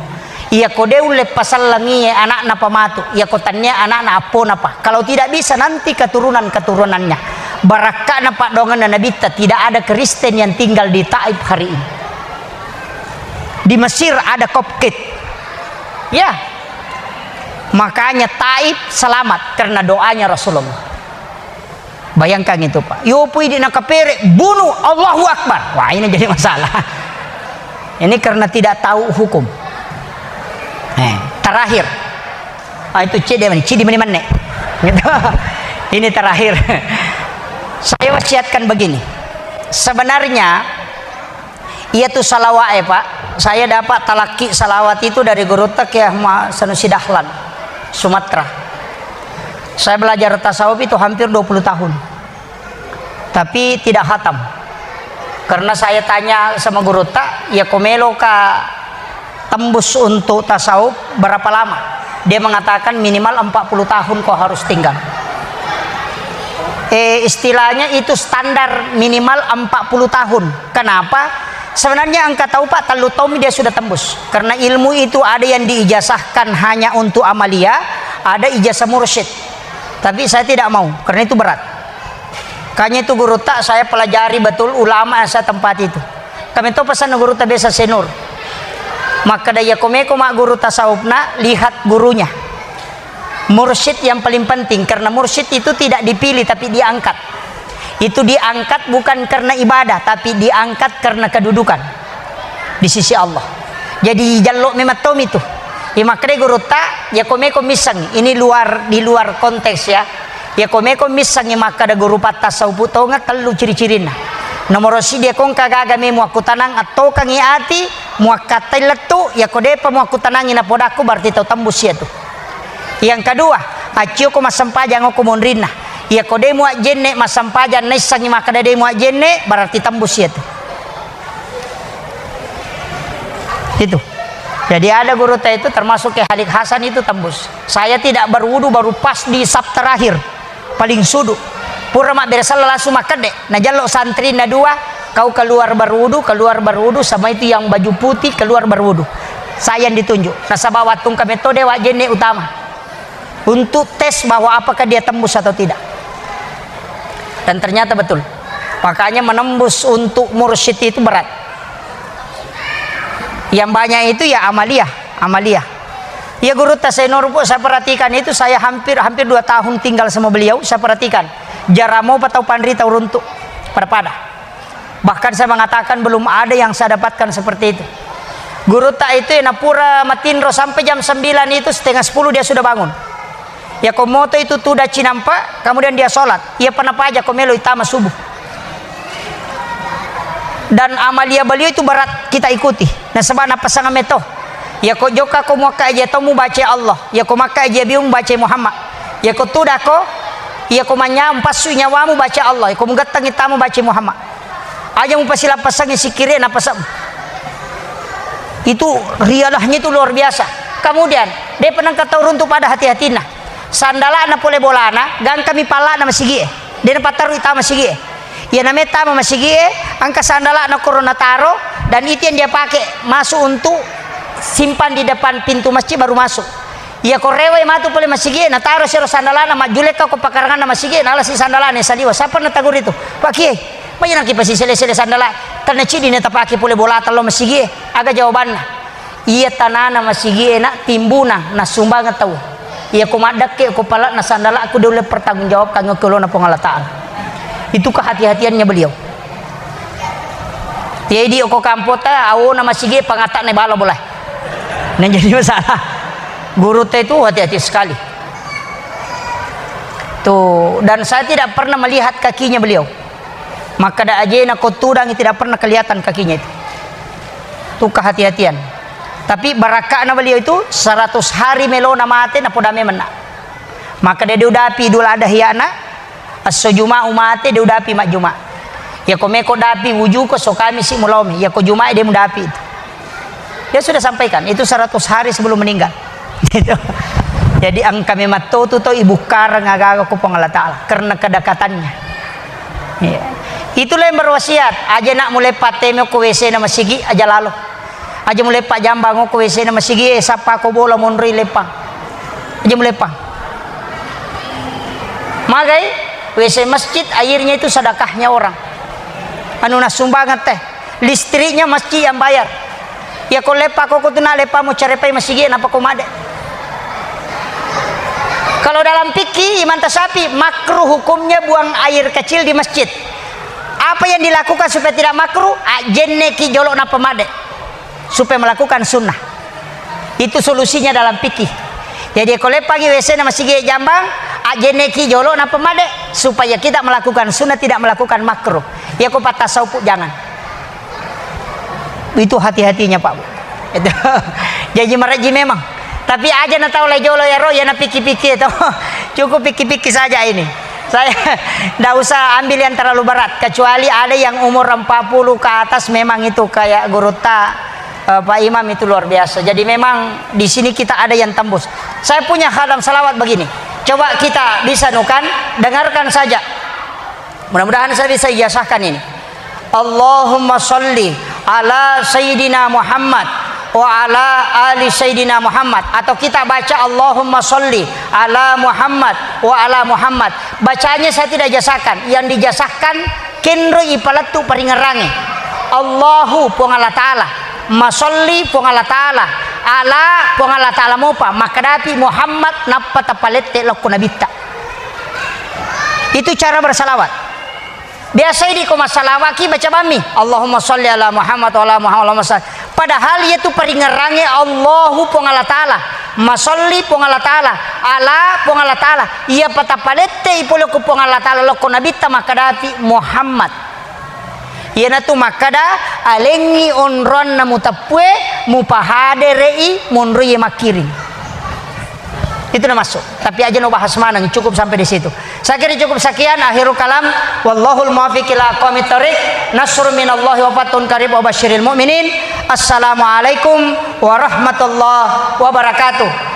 Iya ko de ulle pasallangi anakna pa matu, iya ko tannia anakna appona pa. Kalau tidak bisa nanti keturunan-keturunannya." Barakka'na paddoangenna Nabitta, tidak ada Kristen yang tinggal di Taif hari ini. Di Mesir ada Kopkit. Ya. Makanya Taif selamat karena doanya Rasulullah. Bayangkan itu, Pak. Yo pui di nakapere, bunuh, Allahu Akbar. Wah, ini jadi masalah. Ini karena tidak tahu hukum. Eh, terakhir. Ah, itu cidi mani, cidi mani manne. Gitu. Ini terakhir. Saya wasiatkan begini. Sebenarnya Iya tu salawat, eh, Pak. Saya dapat talakki salawat itu dari gurutta Kiai Ahmad Sanusi Dahlan, Sumatera. Saya belajar tasawuf itu hampir dua puluh tahun. Tapi tidak hatam. Karena saya tanya sama gurutta, "Ya ko meloka tembus untuk tasawuf berapa lama?" Dia mengatakan, "Minimal empat puluh tahun kau harus tinggal." Eh, istilahnya itu standar minimal empat puluh tahun. Kenapa? Sebenarnya engka tau, Pak, tellu taung dia sudah tembus. Karena ilmu itu ada yang diijazahkan hanya untuk amalia, ada ijazah mursyid. Tapi saya tidak mau, karena itu berat. Makanya itu gurutta saya pelajari betul ulama yang saya tempat itu. Kami to pesan gurutta biasa Senur. Makkeda, "Iya ko meko magguru tasawufna, lihat gurunya." Mursyid yang paling penting, karena mursyid itu tidak dipilih, tapi diangkat. Itu diangkat bukan karena ibadah, tapi diangkat karena kedudukan di sisi Allah. Jadi, jallo memang tomi tu. Iya makkeda gurutta, "Iya ko meko misseng." Ini luar, di luar konteks, ya. Iya ko meko missengi makkeda guru pattasawuf tongeng, tellu ciri-cirinna. Nomoro siddi, iya ko engka gaga memu akkutanang, attokangi ati, muakkattai lettu, iya ko depa muakkutanangi napodakku, berarti tau tembus iya tu. Yang kedua, accio ko massempajang okko monrinna. Iya ko de muajjenne massempajang, naissengi makkeda de muajjenne, berarti tembus iya tu. Itu. Jadi ada gurutta itu termasuk Kiai Khalid Hasan itu tembus. Saya tidak berwudu baru pas di saf terakhir. Paling sudu. Pura mabbere sella langsung makkedde. Najallo santrina dua, kau keluar berwudu, keluar berwudu, sama itu yang baju putih keluar berwudu. Saya yang ditunjuk. Nasaba wattung kametto de wajjenne utama. Untuk tes bahwa apakah dia tembus atau tidak. Dan ternyata betul. Makanya menembus untuk mursyid itu berat. Yang banyak itu ya amaliyah, amaliyah. Ya gurutta Senur pun saya perhatikan itu, saya hampir hampir dua tahun tinggal sama beliau, saya perhatikan. Jarang mau patau panrita uruntuk pada-pada. Bahkan saya mengatakan belum ada yang saya dapatkan seperti itu. Gurutta itu yang napura matinro sampai jam sembilan itu, setengah sepuluh dia sudah bangun. Yako moto itu tuda cinampa, kemudian dia sholat. Iya pernah paja ko melo itama subuh. Dan amalia beliau itu berat kita ikuti. Nasaba napasang meto. Yako joka ko muakka aja to mu baca Allah. Yako makka aja biung baca Muhammad. Yako tuda ko, yako manya passu nyawamu baca Allah. Yako mugattang itama baca Muhammad. Aja mupasilappassangngi sikkiri napasang. Itu riadahnya itu luar biasa. Kemudian, dia pernah kata runtu pada hati-hatina. Sandalana pole bolana, gangkami pallana masigie. Dia napattarui tama masigie. Iya nameta tama masigie, angka sandalana korona taro, dan itu yang dia pakai masuk untuk simpan di depan pintu masjid baru masuk. Iya ko rewai matu pole masigie, nataro sero sandalana, majjulekka ko pakaranganna masigie, nalasi sandalana saliwa. Sapa nataguri tu? Pak Kiai, Majenaki pasisele-sele sandala, tenna cidi na tapake pole bolata lo masigie. Aga jawabanna? Iya tanana masigie na timbuna nasumbangeng tau. Iya ko maddekke ko palakna sandala aku dole pertanggungjawabkan ke lona Puang Allah Ta'ala. Itu kehati-hatiannya beliau. Jadi ko kampota awona masigie pangatakna bala boleh. Nah jadi masalah. Guru teh itu hati-hati sekali. Tuh, dan saya tidak pernah melihat kakinya beliau. Makkeda ajena ko tudangi tidak pernah kelihatan kakinya itu. Itu kehati-hatian. Tapi barakakna beliau itu seratus hari melona mate napoda memenna. Makkeda dia udapi Idul Adha iyana, esso Juma umate dia udapi majjuma. Ya ko meko dapi wujuko so kami si mulaomi. Ya ko Juma dia mudapi itu. Dia sudah sampaikan, itu seratus hari sebelum meninggal. Gitu. Jadi engka memang to tu to ibukkareng aga-aga ku Puang Allah Ta'ala karena kedekatannya. Iya. Itulah yang berwasiat, aja nak mulai pateme ko W C na masigi aja lalo. Aja mulai pak jambang ko W C na masigi, eh, sapa ko bola monri lepang. Aja mulai pang. Magai W C masjid airnya itu sedekahnya orang. Anu nasumbangan teh. Listriknya masjid yang bayar. Ya ko lepa ko tu nak lepa mu carepai masigi napa ko made. Kalau dalam fikih Imam Tasyafi makruh hukumnya buang air kecil di masjid. Apa yang dilakukan supaya tidak makruh? Ajenne ki jolo napa made. Supaya melakukan sunnah. Itu solusinya dalam fikih. Jadi ko lepangi W C na masigi jambang, ajenne ki jolo napa made supaya kita melakukan sunnah tidak melakukan makruh. Ya ko patah saupu jangan. Itu hati-hatinya, Pak Bu. Itu. Jadi maraji memang. Tapi aja na tau lai jolo ya ro, ya na piki-piki itu. Cukup piki-piki saja ini. Saya ndak usah ambil yang terlalu berat. Kecuali ada yang umur empat puluh ke atas memang itu kayak guru ta, eh, Pak Imam itu luar biasa. Jadi memang di sini kita ada yang tembus. Saya punya khadam salawat begini. Coba kita bisa nukan, dengarkan saja. Mudah-mudahan saya bisa ijazahkan ini. Allahumma salli ala Sayyidina Muhammad wa ala ali Sayyidina Muhammad. Atau kita baca Allahumma salli ala Muhammad wa ala Muhammad. Bacanya saya tidak ijazahkan. Yang diijazahkan kenro ipalettu paringerrange. Allahu Puang Allah Ta'ala. Masalli Puang Allah Ta'ala. Ala Puang Allah Ta'ala mopa. Makkadapi Muhammad nappa tapalette lokko nabitta. Itu cara bersalawat. Biasa idi ko massalawat ki baca bammi, Allahumma salli ala Muhammad wa ala Muhammad, Allahumma salli. Padahal iya tu paringerrange Allahu Puang Allah Ta'ala, masalli Puang Allah Ta'ala, ala Puang Allah Ta'ala. Iya patapalette i pole ku Puang Allah Ta'ala lokko nabitta makkadapi Muhammad. Iyanatu makkada alengngi onroanna muteppue, mupahadere'i monroie makkiring. Itu na masuk. Tapi aja no bahas maneng, cukup sampai di situ. Saya kira cukup sekian, akhirul kalam. Wallahul muwaffiq ila aqwamit thariq. Nasrun minallahi wa fathun qarib wa basyiril mu'minin. Assalamualaikum warahmatullahi wabarakatuh.